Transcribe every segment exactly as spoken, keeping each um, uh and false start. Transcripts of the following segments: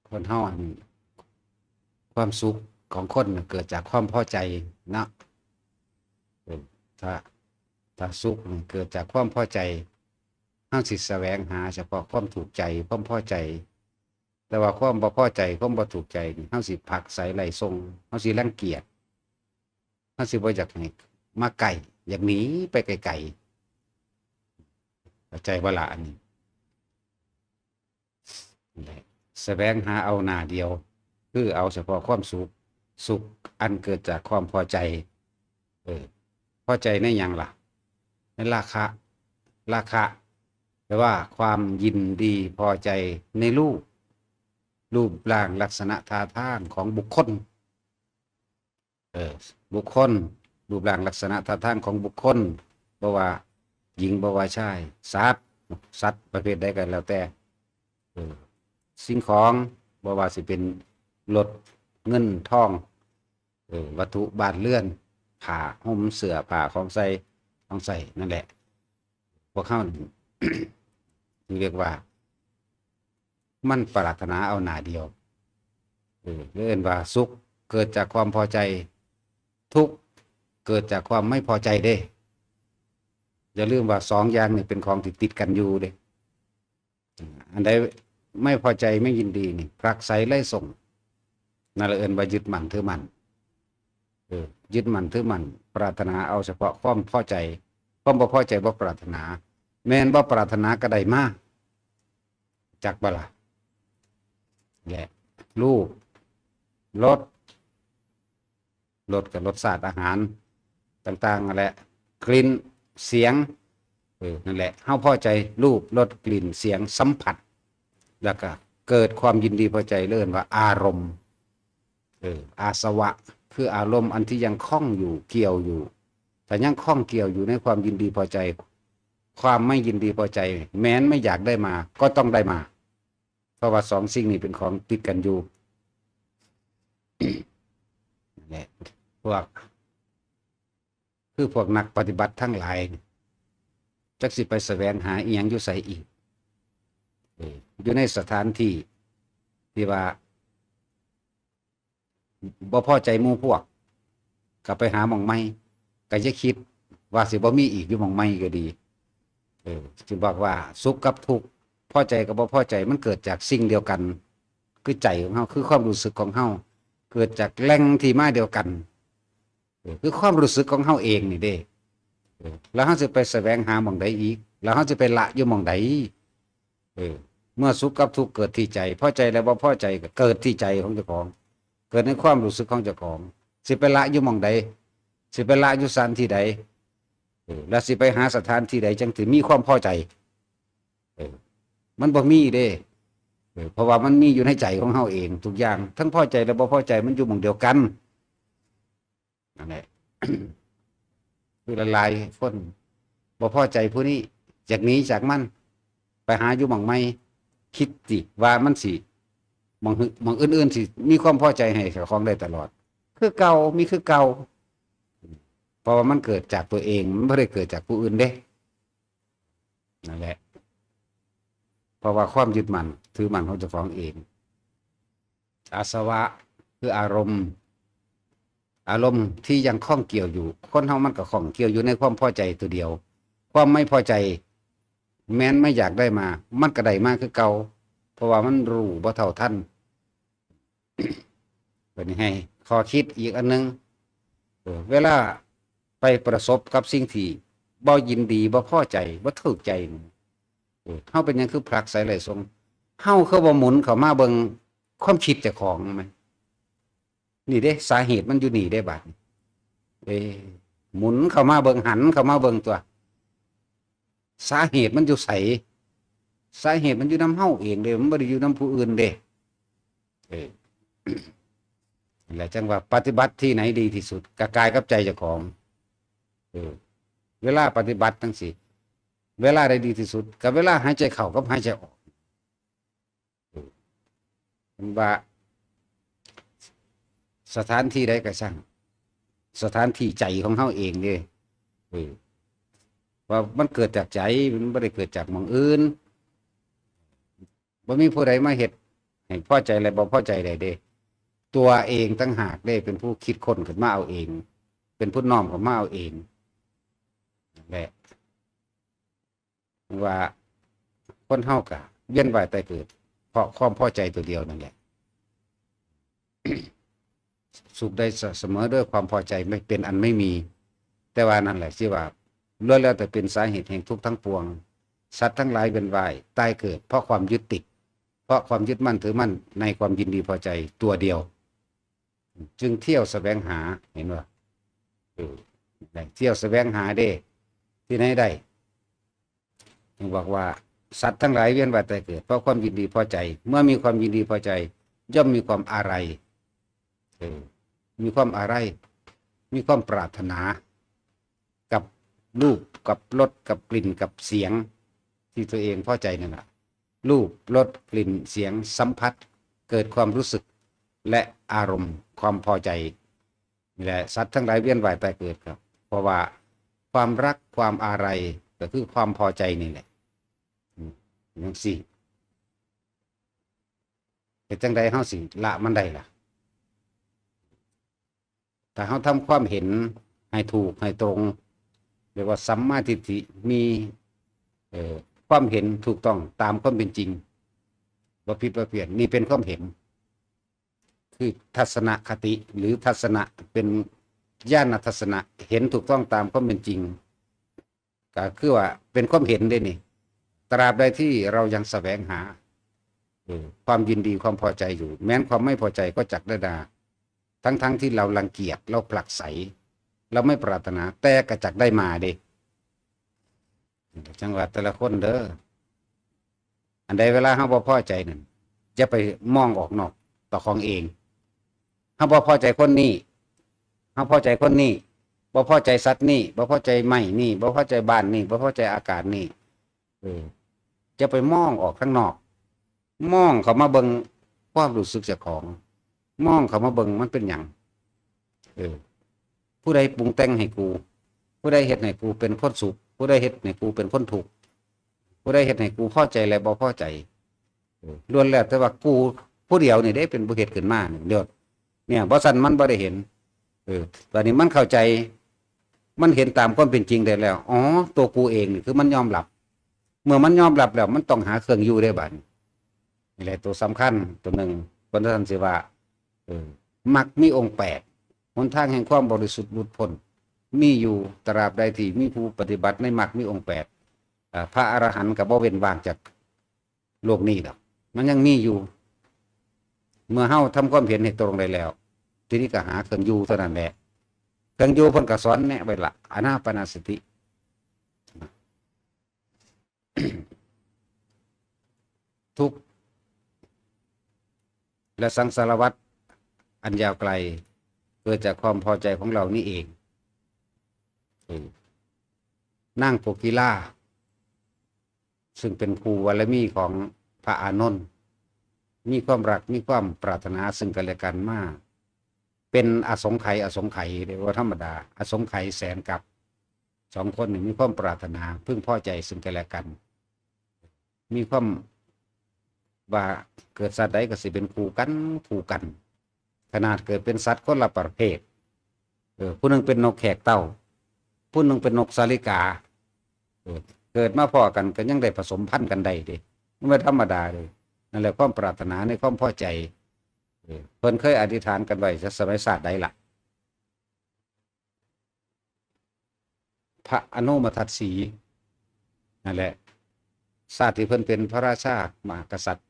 คนเฮาอัน ความสุขของคนน่ะเกิดจากความพอใจเนาะ เออ ถ้า ถ้าสุขนี่เกิดจากความพอใจ เฮาสิแสวงหาเฉพาะความถูกใจ ความพอใจ แต่ว่าความบ่พอใจ ความบ่ถูกใจนี่ เฮาสิผลักไสไล่ส่ง เฮาสิรังเกียจ เฮาสิบ่อยากให้มาใกล้ อยากหนีไปไกลๆ เข้าใจบ่ล่ะอันนี้ นั่นแหละ แสวงหาเอาหน้าเดียว คือเอาเฉพาะความสุข สุขอันเกิดจากความพอใจ เออ พอใจในหยังล่ะ ในราคะ ราคะ แปลว่าความยินดีพอใจในรูป รูปร่างลักษณะท่าทางของบุคคล เออ บุคคล รูปร่างลักษณะท่าทางของบุคคล บ่ว่าหญิง บ่ว่าชาย สัตว์ สัตว์ประเภทใดก็แล้วแต่ เออ สิ่งของ บ่ว่าสิเป็นรถ เงิน ทอง เออ วัตถุบ้านเรือน ผ้าห่ม เสื้อผ้า ของใส่ ของใส่ นั่นแหละ พวกเฮานี่ เรียกว่า มันปรารถนาเอาหน้าเดียว เออ เรียกว่าสุขเกิดจากความพอใจ ทุกข์เกิดจากความไม่พอใจเด้ อย่าลืมว่าสองอย่างนี่เป็นของที่ติดกันอยู่เด้ อันใดไม่พอใจไม่ยินดีนี่ ผลักไสไล่ส่ง นั่นละเอิ้นว่ายึดมั่นถือมั่น เออ ยึดมั่นถือมั่น ปรารถนาเอาเฉพาะความพอใจ ความบ่พอใจบ่ปรารถนา แม่นบ่ปรารถนาก็ได้มา จักบ่ล่ะ และรูป รส รสกับรสชาติอาหารต่างๆนั่นแหละ กลิ่น เสียง เออ นั่นแหละ เฮาพอใจรูป รส กลิ่น เสียง สัมผัส แล้วก็เกิดความยินดีพอใจ เรียกว่าอารมณ์ เออ อาสวะ คืออารมณ์อันที่ยังข้องอยู่ เกี่ยวอยู่ ถ้ายังข้องเกี่ยวอยู่ในความยินดีพอใจ ความไม่ยินดีพอใจ แม้นไม่อยากได้มา ก็ต้องได้มา เพราะว่าสองสิ่งนี้เป็นของติดกันอยู่ นั่นแหละ พวก คือพวกนักปฏิบัติทั้งหลายนี่ จักสิไปแสวงหาอิหยังอยู่ไสอีก เออ อยู่ในสถานที่ที่ว่า บ่พอใจหมู่พวก ก็ไปหาหม่องใหม่ ก็อย่าคิดว่าสิบ่มีอีกอยู่หม่องใหม่ก็ดี เออ สิบอกว่าสุขกับทุกข์ พอใจกับบ่พอใจ มันเกิดจากสิ่งเดียวกัน คือใจของเฮา คือความรู้สึกของเฮา เกิดจากแหล่งที่มาเดียวกัน เออ คือความรู้สึกของเฮาเองนี่เด้ เออ แล้วเฮาสิไปแสวงหาหม่องใดอีก แล้วเฮาสิไปละอยู่หม่องใด เออ เมื่อสุขกับทุกข์เกิดที่ใจ พอใจและบ่พอใจก็เกิดที่ใจของเจ้าของ เกิดในความรู้สึกของเจ้าของ สิไปละอยู่หม่องใด สิไปละอยู่สถานที่ใด เออ แล้วสิไปหาสถานที่ใดจังสิมีความพอใจ เออ มันบ่มีเด้ เออ เพราะว่ามันมีอยู่ในใจของเฮาเองทุกอย่าง ทั้งพอใจและบ่พอใจมันอยู่หม่องเดียวกัน นั่นแหละ คือหลายๆคนบ่พอใจผู้นี้ อยากหนีจากมัน ไปหาอยู่หม่องใหม่ คิดสิว่ามันสิ หม่องหึ หม่องอื่นๆสิมีความพอใจให้เจ้าของได้ตลอด คือเก่า มีคือเก่า เพราะว่ามันเกิดจากตัวเอง มันบ่ได้เกิดจากผู้อื่นเด้ นั่นแหละ เพราะว่าความยึดมั่นถือมั่นของเจ้าของเอง อาสวะ คืออารมณ์ อารมณ์ที่ยังข้องเกี่ยวอยู่ คนเฮามันก็ข้องเกี่ยวอยู่ในความพอใจตัวเดียว ความไม่พอใจ แม้นไม่อยากได้มา มันก็ได้มาคือเก่า เพราะว่ามันรู้บ่เท่าทัน บัดนี้ให้ข้อคิดอีกอันหนึ่ง เออ เวลาไปประสบกับสิ่งที่บ่ยินดี บ่พอใจ บ่ถูกใจนี่ เออ เฮาเป็นหยังคือผลักไสไล่ส่ง เฮาคือบ่หมุนเข้ามาเบิ่งความคิดเจ้าของแม่น นี่เด้ สาเหตุมันอยู่นี่เด้บัดนี้ เอ้ หมุนเข้ามาเบิ่ง หันเข้ามาเบิ่งตัว สาเหตุมันอยู่ไส สาเหตุมันอยู่นำเฮาเองเด้ มันบ่ได้อยู่นำผู้อื่นเด้ เออ นั่นแหละจั่งว่าปฏิบัติที่ไหนดีที่สุด ก็กายกับใจเจ้าของ เออ เวลาปฏิบัติจั่งซี้ เวลาใดดีที่สุด ก็เวลาหายใจเข้ากับหายใจออก เออ มันว่า สถานที่ใดก็ช่าง สถานที่ใจของเฮาเองเด้ เออ ว่ามันเกิดจากใจ มันบ่ได้เกิดจากหม่องอื่น บ่มีผู้ใดมาเฮ็ด ให้พอใจและบ่พอใจได้เด้ ตัวเองต่างหากเด้เป็นผู้คิดค้นขึ้นมาเอาเอง เป็นผู้น้อมเข้ามาเอาเองนั่นแหละ ว่าคนเฮากะเวียนว่ายตายเกิด เพราะความพอใจตัวเดียวนั่นแหละ สุขได้เสมอด้วยความพอใจไม่เป็นอันไม่มี แต่ว่านั่นแหละที่ว่าล้วนแล้วแต่เป็นสาเหตุแห่งทุกข์ทั้งปวง สัตว์ทั้งหลายเวียนว่ายตายเกิด เพราะความยึดติด เพราะความยึดมั่นถือมั่นในความยินดีพอใจตัวเดียว จึงเที่ยวแสวงหา เห็นว่าเออเที่ยวแสวงหาเด้ ที่ไหนได้ จึงบอกว่าสัตว์ทั้งหลายเวียนว่ายตายเกิด เพราะความยินดีพอใจ เมื่อมีความยินดีพอใจ ย่อมมีความอาลัย เออ มีความอาลัย มีความปรารถนา กับรูป กับรส กับกลิ่น กับเสียง ที่ตัวเองพอใจนั่นแหละ รูป รส กลิ่น เสียง สัมผัส เกิดความรู้สึก และอารมณ์ความพอใจ นี่แหละ สัตว์ทั้งหลายเวียนว่ายตายเกิดครับ เพราะว่าความรัก ความอาลัย ก็คือความพอใจนี่แหละ อืม จังซี่ เฮ็ดจังใดเฮาสิละมันได้ล่ะ ถ้าเฮาทำความเห็นให้ถูกให้ตรง เรียกว่าสัมมาทิฏฐิ มี เอ่อ ความเห็นถูกต้องตามความเป็นจริง บ่ผิดบ่เพี้ยน นี่เป็นความเห็น คือทัศนคติ หรือทัศนะ เป็นญาณทัศนะ เห็นถูกต้องตามความเป็นจริง ก็คือว่าเป็นความเห็นเด้นี่ ตราบใดที่เรายังแสวงหา เออ ความยินดีความพอใจอยู่ แม้นความไม่พอใจก็จักได้นา ทั้งๆที่เรารังเกียจ เราผลักไส เราไม่ปรารถนา แต่ก็จักได้มาเด้ จังหวะแต่ละคนเด้อ อันใดเวลาเฮาบ่พอใจนั่น อย่าไปมองออกนอกต่อของเอง เฮาบ่พอใจคนนี้ เฮาพอใจคนนี้ บ่พอใจสัตว์นี้ บ่พอใจไม้นี้ บ่พอใจบ้านนี้ บ่พอใจอากาศนี้ เออ จะไปมองออกข้างนอก มองเข้ามาเบิ่งความรู้สึกเจ้าของ มองเข้ามาเบิ่งมันเป็นหยัง เออ ผู้ใดปรุงแต่งให้กู ผู้ใดเฮ็ดให้กูเป็นคนสุข ผู้ใดเฮ็ดให้กูเป็นคนทุกข์ ผู้ใดเฮ็ดให้กูพอใจและบ่พอใจ เออ ล้วนแล้วแต่ว่ากูผู้เดียวนี่เด้เป็นผู้เฮ็ดขึ้นมานี่ เดี๋ยว เนี่ย บ่ซั้นมันบ่ได้เห็น เออ บัดนี้มันเข้าใจ มันเห็นตามความเป็นจริงได้แล้ว อ๋อ ตัวกูเองนี่คือมันยอมรับ เมื่อมันยอมรับแล้ว มันต้องหาเครื่องอยู่ได้บัดนี้ นี่แหละตัวสำคัญตัวหนึ่ง เพิ่นท่านสิว่า เออ มรรคมีองค์แปด หนทางแห่งความบริสุทธิ์หลุดพ้น มีอยู่ตราบใดที่มีผู้ปฏิบัติในมรรคมีองค์แปด อ่า พระอรหันต์ก็บ่เว้นว่างจากโลกนี้ดอก มันยังมีอยู่ เมื่อเฮาทำความเห็นให้ตรงได้แล้ว ทีนี้ก็หาเครื่องอยู่เท่านั้นแหละ เครื่องอยู่เพิ่นก็สอนแนะไว้ละ อานาปานสติ ทุกข์และสังสารวัฏอันยาวไกล เกิดจากความพอใจของเรานี่เอง เออ นางโกกีลา ซึ่งเป็นครูบารมีของพระอานนท์ มีความรัก มีความปรารถนาซึ่งกันและกันมา เป็นอสงไขย อสงไขย เรียกว่าธรรมดา อสงไขยแสนกับ สองคนนี่มีความปรารถนา พึงพอใจซึ่งกันและกัน มีความว่าเกิดสัตว์ใดก็สิเป็นคู่กัน คู่กัน ขนาดเกิดเป็นสัตว์คนละประเภท เออ ผู้หนึ่งเป็นนกแขกเต้า ผู้หนึ่งเป็นนกสาลิกา เออ เกิดมาพ้อกันก็ยังได้ผสมพันธุ์กันได้เด้ มันบ่ธรรมดาเลย นั่นแหละความปรารถนาในความพอใจ เออ เพิ่นเคยอธิษฐานกันไว้สมัยชาติใดล่ะ พระอโนมทัศสี นั่นแหละ ชาติที่เพิ่นเป็นพระราชามหากษัตริย์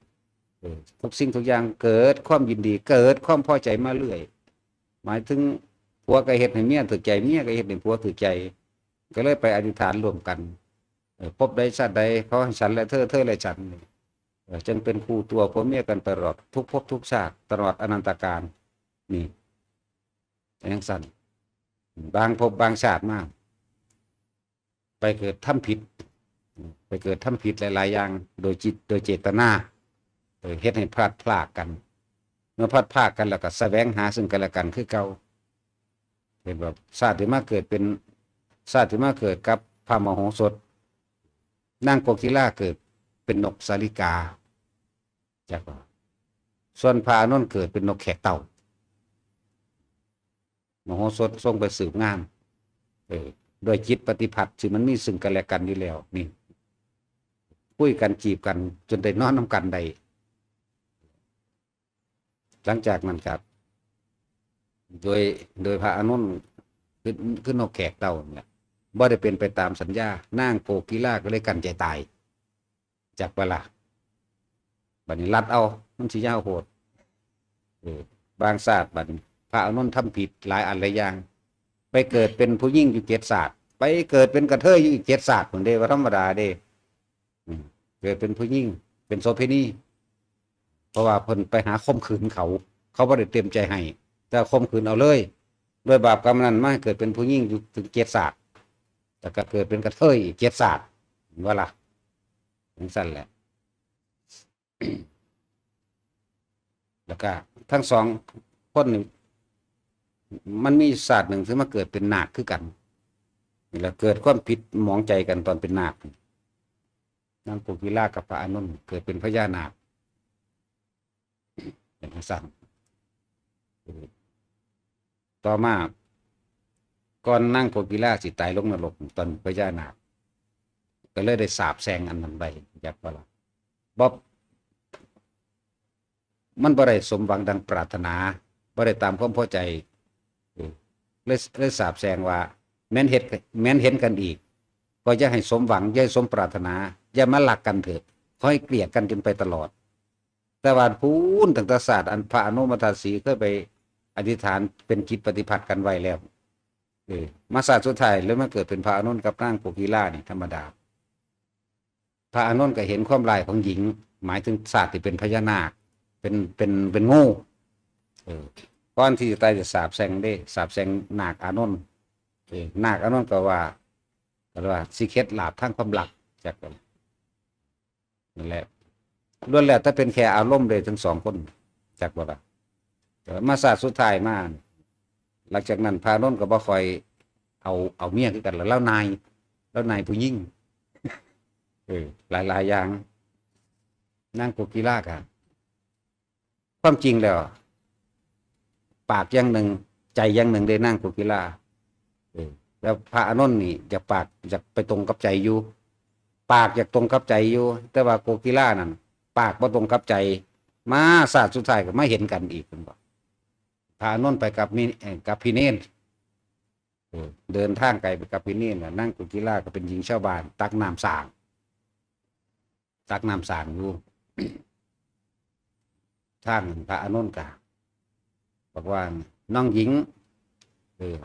เออ ทุกสิ่งทุกอย่างเกิดความยินดี เกิดความพอใจมาเรื่อย หมายถึงผัวก็เฮ็ดให้เมียถูกใจ เมียก็เฮ็ดให้ผัวถูกใจ ก็เลยไปอธิษฐานร่วมกัน เออ พบใดชาติใดขอให้ฉันและเธอ เธอและฉัน เออ จงเป็นคู่ตัวผัวเมียกันไปตลอดทุกภพทุกชาติ ตลอดอนันตกาล นี่ จังซั่น บางภพบางชาติมา ไปเกิดทำผิด ไปเกิดทำผิดหลายๆอย่าง โดยจิต โดยเจตนา เออ เฮ็ดให้พลัดพรากกัน เมื่อพลัดพรากกันแล้วก็แสวงหาซึ่งกันและกันคือเก่า เห็นบ่ ชาติที่มาเกิดเป็น ชาติที่มาเกิดกับพระมโหสถ นางโกกีลาเกิดเป็นนกสาลิกา จักว่า ส่วนพระอานนท์เกิดเป็นนกแขกเต้า มโหสถทรงไปสืบงาน เออ ด้วยจิตปฏิพัทธ์ที่มันมีซึ่งกันและกันอยู่แล้ว นี่ คุยกันจีบกันจนได้นอนนำกันได้ หลังจากนั้นครับ โดย โดยพระอานนท์คือ คือนกแขกเต้าเนี่ย บ่ได้เป็นไปตามสัญญา นางโกกีลาก็เลยกั้นใจตาย จักบ่ล่ะ บัดนี้ลัดเอา มันสิยาวโพด เออ บางชาติบัดนี้ พระอานนท์ทำผิดหลายอันหลายอย่าง ไปเกิดเป็นผู้หญิงอยู่เจ็ดชาติ ไปเกิดเป็นกระเทยอยู่อีกเจ็ดชาติพุ้นเด้ บ่ธรรมดาเด้ อืม เกิดเป็นผู้หญิง เป็นโสเภณี เพราะว่าเพิ่นไปหาข่มขืนเขา เขาบ่ได้เต็มใจให้ แต่ข่มขืนเอาเลย ด้วยบาปกรรมนั้นมาให้เกิดเป็นผู้หญิงอยู่ถึงเจ็ดชาติ แล้วก็เกิดเป็นกระเทยอีกเจ็ดชาติ เห็นบ่ล่ะ จั่งซั้นแหละ แล้วก็ทั้งสองคนนี่ มันมีชาติหนึ่งที่มาเกิดเป็นนาคคือกัน นี่แหละเกิดความผิดหมองใจกันตอนเป็นนาค นางโกกีลากับพระอานนท์เกิดเป็นพญานาค เป็นจั่งซั้น ต่อมา ก่อนนางโกกีลาสิตายลงนรกตอนพญานาค ก็เลยได้สาปแช่งอันนั้นไว้ จักบ่ล่ะ บ่ มันบ่ได้สมหวังดังปรารถนา บ่ได้ตามความพอใจ เออ เลย เลยสาปแช่งว่า แม้นเฮ็ด แม้นเห็นกันอีก ก็อย่าให้สมหวัง อย่าให้สมปรารถนา อย่ามารักกันเถอะ ขอให้เกลียดกันจนไปตลอด แต่ว่าพู้นตั้งแต่ชาติอันพระอานนท์มหาเถรศรีเคยไปอธิษฐานเป็นจิตปฏิพัทธ์กันไว้แล้ว เออ มาชาติสุดท้ายเลยมาเกิดเป็นพระอานนท์กับนางโกกีลานี่ธรรมดา พระอานนท์ก็เห็นความร้ายของหญิง หมายถึงชาติที่เป็นพญานาค เป็น เป็น เป็นงู เออ ก่อนที่จะตายจะสาปแช่งเด้ สาปแช่งนาคอานนท์ เออ นาคอานนท์ก็ว่า ก็ว่าสิเข็ดหลาบทางความรัก จัก นั่นแหละ ล้วนแล้วแต่เป็นแค่อารมณ์เลยทั้งสองคน จักบ่ล่ะ แต่มาชาติสุดท้ายมา หลังจากนั้นพระอานนท์ก็บ่ค่อยเอา เอาเมียคือกันละ ลาวนาย ลาวนายผู้หญิง เออ หลายๆ อย่าง นางโกกีลาก็ ความจริงแล้ว ปากอย่างหนึ่ง ใจอย่างหนึ่งเด้ นางโกกีลา เออ แล้วพระอานนท์นี่อยากปาก อยากไปตรงกับใจอยู่ ปากอยากตรงกับใจอยู่ แต่ว่าโกกีลานั่น ปากบ่ตรงกับใจ มาชาติสุดท้ายก็มาเห็นกันอีก เพิ่นบอก พระอานนท์ไปกับมิ เอ่อ กับพี่เณร เออ เดินทางไกลไปกับพี่เณรน่ะ นางโกกีลาก็เป็นหญิงชาวบ้าน ตักน้ำสร้าง ตักน้ำสร้างอยู่ ทางพระอานนท์ก็บอกว่า น้องหญิง เออ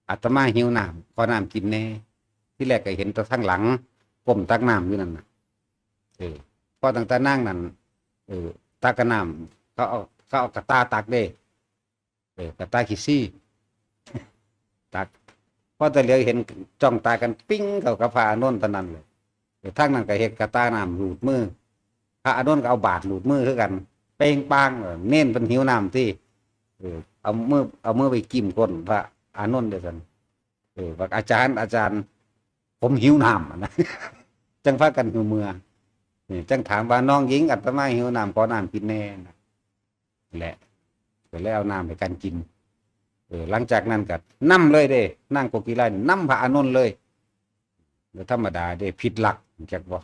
อาตมาหิวน้ำ ขอน้ำกินแน่ ที่แรกก็เห็นแต่ทางหลัง ก้มตักน้ำอยู่นั่นน่ะ เออ พอตั้งแต่นางนั่น เออ ตักกับน้ำ เขาเอา เขาเอากระตาตักเด้ เออ กระตาขี้ซี่ ตัก พอแต่เหลียวเห็นจ้องตากันปิ้งเข้ากับพระอานนท์เท่านั้นเลย เออ ทางนั้นก็เฮ็ดกระตาน้ำหลูดมือ พระอานนท์ก็เอาบาตรหลูดมือคือกัน เป้งป้าง เออ เณรเพิ่นหิวน้ำติ เออ เอามือ เอามือไปจิ้มก้นพระอานนท์เด้อซั่น เออ บอก อาจารย์ อาจารย์ ผมหิวน้ำอะนะ จั่งพากันหิวเมือ นี่ จั่งถามว่า น้องหญิง อาตมาหิวน้ำ ขอน้ำกินแน่นะ แหละ ก็เลยเอาน้ำให้กันกิน เออ หลังจากนั้นก็นำเลยเด้ นางโกกีลานี่นำพระอานนท์เลย บ่ธรรมดาเด้ ผิดหลัก จักบ่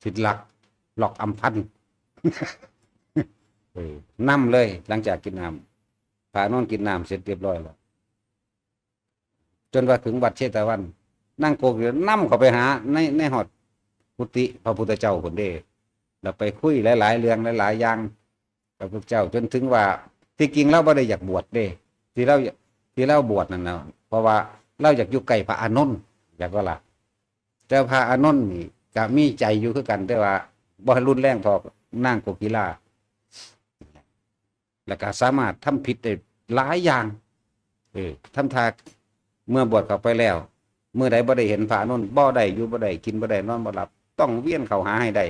ผิดหลัก หลอกอำพัน เออ นำเลย หลังจากกินน้ำ พระอานนท์กินน้ำเสร็จเรียบร้อยแล้ว จนว่าถึงวัดเชตวัน นางโกกีลานำเข้าไปหาใน ในฮอดกุฏิพระพุทธเจ้าพุ้นเด้ แล้วไปคุยหลายๆ เรื่องหลายๆ อย่างกับพระพุทธเจ้า จนถึงว่า ที่จริงลาวบ่ได้อยากบวชเด้ ที่ลาว ที่ลาวบวชนั่นนะ เพราะว่าลาวอยากอยู่ใกล้พระอานนท์ อยากว่าล่ะ แต่พระอานนท์นี่ก็มีใจอยู่คือกัน แต่ว่าบ่รุนแรงเท่านางโกกีลา แล้วก็สามารถทำผิดได้หลายอย่าง เออ ทำท่าเมื่อบวชเข้าไปแล้ว มื้อใดบ่ได้เห็นพระอานนท์ บ่ได้อยู่บ่ได้กินบ่ได้นอนบ่หลับ ต้องเวียนเข้าหาให้ได้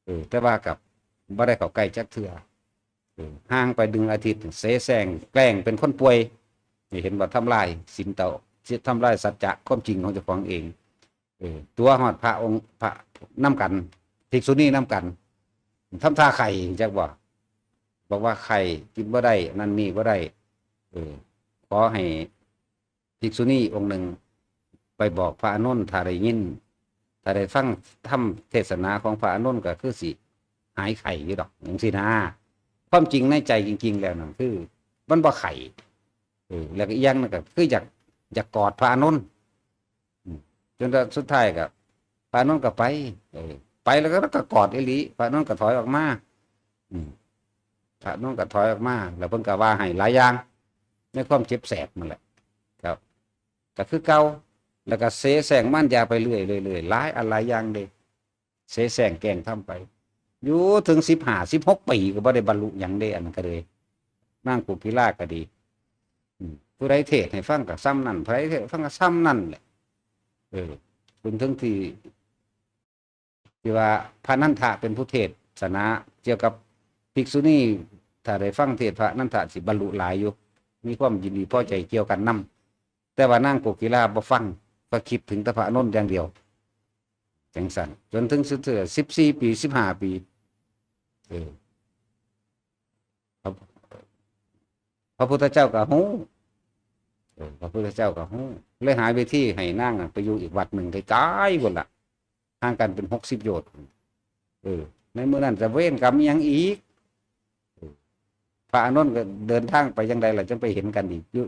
เออ แต่ว่ากับบ่ได้เข้าใกล้จักเทื่อ เออ ห่างไปหนึ่งอาทิตย์ เสแสร้งแกล้งเป็นคนป่วย นี่เห็นบ่ ทำลายศีลเตา ทำลายสัจจะความจริงของเจ้าของเอง เออ ตั๋วฮอดพระองค์ พระนำกัน ภิกษุณีนำกัน ทำท่าไข้จักบ่ บอกว่าไข้กินบ่ได้ นั่นนี่บ่ได้ เออ ขอให้ภิกษุณีองค์หนึ่ง ไปบอกพระอานนท์ ถ้าได้ยิน ถ้าได้ฟังธรรมเทศนาของพระอานนท์ก็คือสิหายไข้อยู่ดอกจังซี้นะ ความจริงในใจจริงๆแล้วนั่นคือ มันบ่ไข้ เออ แล้วก็อีกอย่างหนึ่งก็คืออยาก อยากกอดพระอานนท์ อืม จนสุดท้ายก็ พระอานนท์ก็ไป เออ ไปแล้วก็ แล้วก็กอดอีหลี พระอานนท์ก็ถอยออกมา อืม พระอานนท์ก็ถอยออกมา แล้วเพิ่นก็ว่าให้หลายอย่าง ในความเจ็บแสบนั่นแหละ ครับ ก็คือเก่า แล้วก็เสแสร้งมารยาไปเรื่อยๆๆ หลายอันหลายอย่างเด้ เสแสร้งแกล้งทำไป อยู่ถึงสิบห้า สิบหกปีก็บ่ได้บรรลุหยังเด้ อันนั้นก็เลย นางกุกิลาก็ดี อืม ผู้ใดเทศน์ให้ฟังก็ส่ำนั่น ผู้ใดเทศน์ให้ฟังก็ส่ำนั่นแหละ เออ จนถึงที่ ที่ว่าพระนันทะเป็นผู้เทศนาเกี่ยวกับภิกษุณี ถ้าได้ฟังเทศน์พระนันทะสิบรรลุหลายอยู่ มีความยินดีพอใจเกี่ยวกันนำ แต่ว่านางกุกิลาบ่ฟัง ก็คิดถึงแต่พระอานนท์อย่างเดียว จังซั่น จนถึงสุดท้าย สิบสี่ปี สิบห้าปี เออ พระ พระพุทธเจ้าก็ฮู้ เออ พระพุทธเจ้าก็ฮู้ เลยหาวิธีให้นางน่ะไปอยู่อีกวัดหนึ่งไกลๆพุ้นล่ะ ห่างกันเป็นหกสิบโยชน์ เออ ในมื้อนั้นจะเวรกรรมอิหยังอีก เออ พระอานนท์ก็เดินทางไปจั่งใดล่ะ จั่งไปเห็นกันอีก อยู่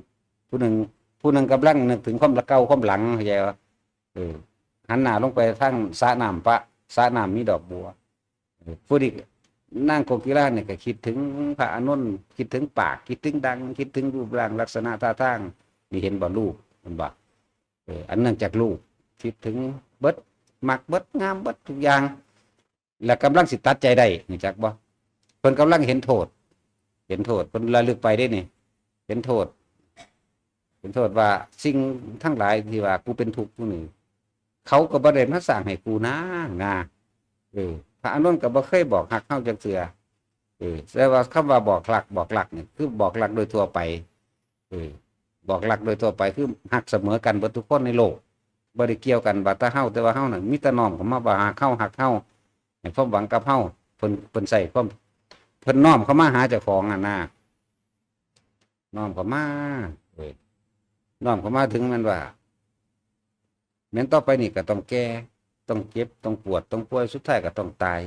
ผู้หนึ่ง ผู้หนึ่งกำลังนึกถึงความเก่าความหลัง เข้าใจบ่ เออ หันหน้าลงไปทางสระน้ำ พระสระน้ำมีดอกบัว เออ ผู้นี้ นางกุกิลาเนี่ยก็คิดถึงพระอานนท์ คิดถึงปาก คิดถึงดัง คิดถึงรูปร่างลักษณะท่าทาง นี่เห็นบ่ รูป เห็นบ่ เออ อันเนื่องจากรูป คิดถึงเบิด มักเบิด งามเบิดทุกอย่าง และกำลังสิตัดใจได้ รู้จักบ่ เพิ่นกำลังเห็นโทษ เห็นโทษ เพิ่นระลึกไปเด้นี่ เห็นโทษ เห็นโทษว่าสิ่งทั้งหลายที่ว่ากูเป็นทุกข์อยู่นี่ เขาก็บ่ได้มาสร้างให้กูนะนะ เออ พระอานนท์ก็บ่เคยบอกฮักเฮาจักเทื่อ เออ แต่ว่าคำว่าบอกฮัก บอกฮักนี่คือบอกฮักโดยทั่วไป เออ บอกฮักโดยทั่วไปคือฮักเสมอกันเบิดทุกคนในโลก บ่ได้เกี่ยวกันว่าแต่เฮา แต่ว่าเฮานั่นมีแต่น้อมเข้ามาว่าฮักเฮา ฮักเฮา ให้ความหวังกับเฮา เพิ่น เพิ่นใส่ความ เพิ่นน้อมเข้ามาหาเจ้าของหั่นนะ น้อมเข้ามา เออ น้อมเข้ามาถึงแม่นว่า แม่นต่อไปนี่ก็ต้องแก่ ต้องเจ็บ ต้องปวด ต้องป่วย สุดท้ายก็ต้องตาย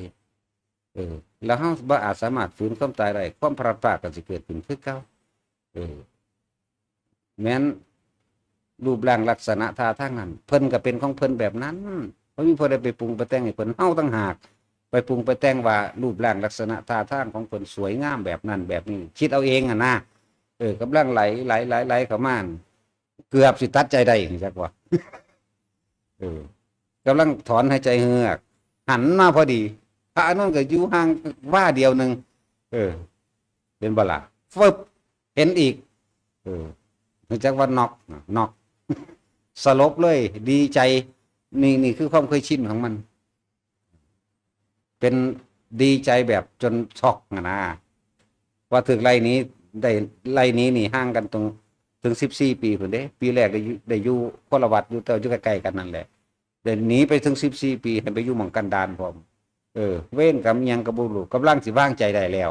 เออ แล้วเฮาบ่อาจสามารถฝืนความตายได้ ความพลัดพรากก็สิเกิดขึ้นคือเก่า เออ แม้นรูปร่างลักษณะท่าทางนั้น เพิ่นก็เป็นของเพิ่นแบบนั้น บ่มีผู้ใดไปปรุงไปแต่งให้เพิ่น เฮาต่างหากไปปรุงไปแต่งว่ารูปร่างลักษณะท่าทางของเพิ่นสวยงามแบบนั้นแบบนี้ คิดเอาเองหั่นนะ เออ กำลังไหล ไหล ไหล ไหลเข้ามา เกือบสิตัดใจได้ จักว่า เออ กำลังถอนหายใจเฮือก หันมาพอดี พระอานนท์ก็อยู่ห่างว่าเดียวหนึ่ง เออ เห็นบ่ล่ะ ฟึบ เห็นอีก เออ รู้จักว่าน็อกนะ น็อก สลบเลย ดีใจ นี่ นี่คือความเคยชินของมัน เป็นดีใจแบบจนช็อกหั่นนะ ว่าถืกไล่หนี ได้ไล่หนีนี่ห่างกันตรง ถึงสิบสี่ปีพุ้นเด้ ปีแรกได้อยู่ ได้อยู่คนละวัดอยู่ แต่อยู่ใกล้ๆกันนั่นแหละ ได้หนีไปถึงสิบสี่ปี ให้ไปอยู่หม่องกันดารพร้อม เออ เวรกรรมอิหยังก็บ่รู้ กำลังสิวางใจได้แล้ว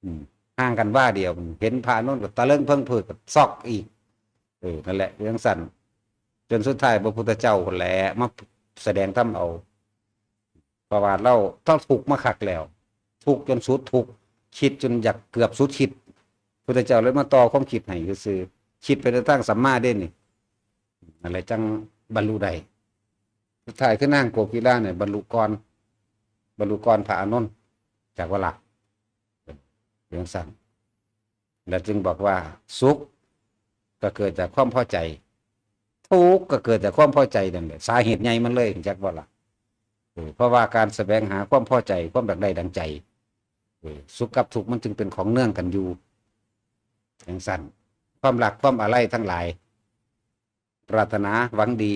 อืม ห่างกันว่าเดียว เห็นพระอานนท์ก็ตะเลิงเพิ่งเพิกก็ช็อกอีก เออ นั่นแหละ จังซั่น จนสุดท้ายพระพุทธเจ้าพุ้นแหละมาแสดงธรรมเอา เพราะว่าลาว ลาวทุกข์มาคักแล้ว ทุกข์จนสุดทุกข์ คิดจนอยากเกือบสุดคิด พุทธเจ้าเลยมาต่อความคิดให้ซื่อๆ คิดไปในทางสัมมาเด้นี่ นั่นแหละจั่งบรรลุได้ สุดท้ายคือนางโกกีฬาเนี่ยบรรลุก่อน บรรลุก่อนพระอานนท์ จักว่าล่ะ เป็นจั่งซั่น แล้วจึงบอกว่าสุขก็เกิดจากความพอใจ ทุกข์ก็เกิดจากความพอใจนั่นแหละ สาเหตุใหญ่มันเลย จักว่าล่ะ เออ เพราะว่าการแสวงหาความพอใจ ความอยากได้ดังใจ เออ สุขกับทุกข์มันจึงเป็นของเนื่องกันอยู่ จั่งซั่น ความรักความอาลัยทั้งหลาย ปรารถนาหวังดี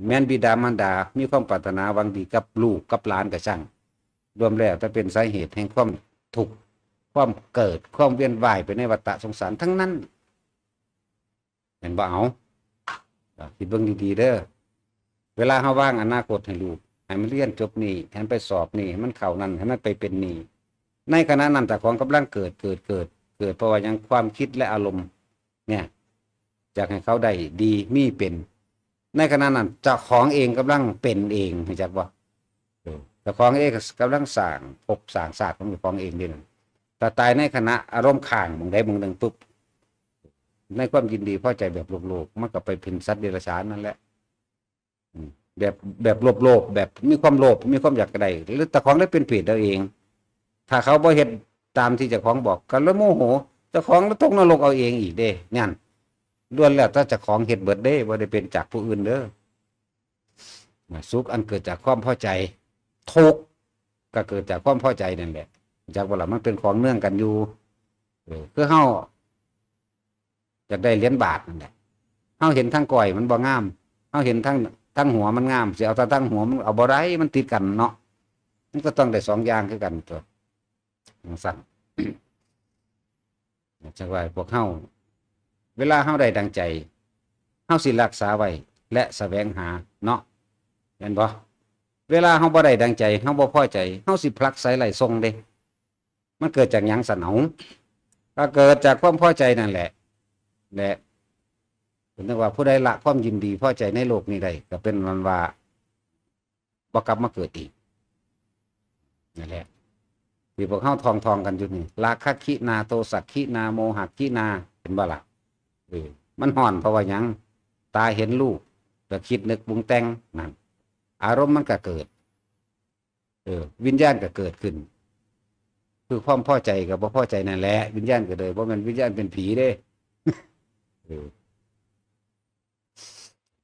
แม้นบิดามารดา มีความปรารถนาหวังดีกับลูกกับหลานก็ช่าง รวมแล้วแต่เป็นสาเหตุแห่งความทุกข์ ความเกิด ความเวียนว่ายไปในวัฏฏะสงสารทั้งนั้น เห็นบ่เอา คิดเบิ่งดีๆเด้อ เวลาเฮาวางอนาคตให้ลูก ให้มันเรียนจบนี่ ให้มันไปสอบนี่ ให้มันเข้านั่น ให้มันไปเป็นนี่ ในขณะนั้นเจ้าของกำลังเกิด เกิด เกิด เกิด เพราะว่าหยัง ความคิดและอารมณ์ เนี่ย อยากให้เขาได้ดี มีเป็น ในขณะนั้นเจ้าของเองกำลังเป็นเอง รู้จักบ่ เออ เจ้าของเองกำลังสร้างภพสร้างชาติของเจ้าของเองนี่นั่น แต่ตายในขณะอารมณ์ค้างหม่องใดหม่องหนึ่งปุ๊บ ในความยินดีพอใจแบบโลภๆ มันก็ไปเป็นสัตว์เดรัจฉานนั่นแหละ อืม แบบ แบบโลภๆ แบบมีความโลภ มีความอยากได้ หรือเจ้าของได้เป็นเปรตเอาเอง ถ้าเขาบ่เฮ็ดตามที่เจ้าของบอก ก็เลยโมโห เจ้าของแล้วตกนรกเอาเองอีกเด้ นั่น ล้วนแล้วแต่เจ้าของเฮ็ดเบิดเด้ บ่ได้เป็นจากผู้อื่นเด้อ สุขอันเกิดจากความพอใจ ทุกข์ก็เกิดจากความพอใจนั่นแหละ จักบ่ล่ะ มันเป็นของเนื่องกันอยู่ เออ คือเฮาอยากได้เหรียญบาทนั่นแหละ เฮาเห็นทั้งก้อยมันบ่งาม เฮาเห็นทั้ง ทั้งหัวมันงาม สิเอาแต่ทั้งหัวมันเอาบ่ได้ มันติดกันเนาะ มันก็ต้องได้สองอย่างคือกันตัว จังซั่น จังว่าพวกเฮา เวลาเฮาได้ดังใจ เฮาสิรักษาไว้ และแสวงหาเนาะ แม่นบ่ เวลาเฮาบ่ได้ดังใจ เฮาบ่พอใจ เฮาสิผลักไสไล่ส่งเด้ มันเกิดจากหยังซั่น เอ้า ก็เกิดจากความพอใจนั่นแหละ และเพิ่นเรียกว่าผู้ใดละความยินดีพอใจในโลกนี้ได้ ก็เป็นอันว่าบ่กลับมาเกิดอีก นั่นแหละ ที่พวกเฮาท่องๆ กันอยู่นี่ ราคะขีณา โทสะขีณา โมหะขีณา เห็นบ่ล่ะ เออ มันฮ้อนเพราะว่าหยัง ตาเห็นรูป ก็คิดนึกปรุงแต่ง นั่น อารมณ์มันก็เกิด เออ วิญญาณก็เกิดขึ้น คือความพอใจกับบ่พอใจนั่นแหละ วิญญาณก็เลย บ่แม่นวิญญาณเป็นผีเด้ เออ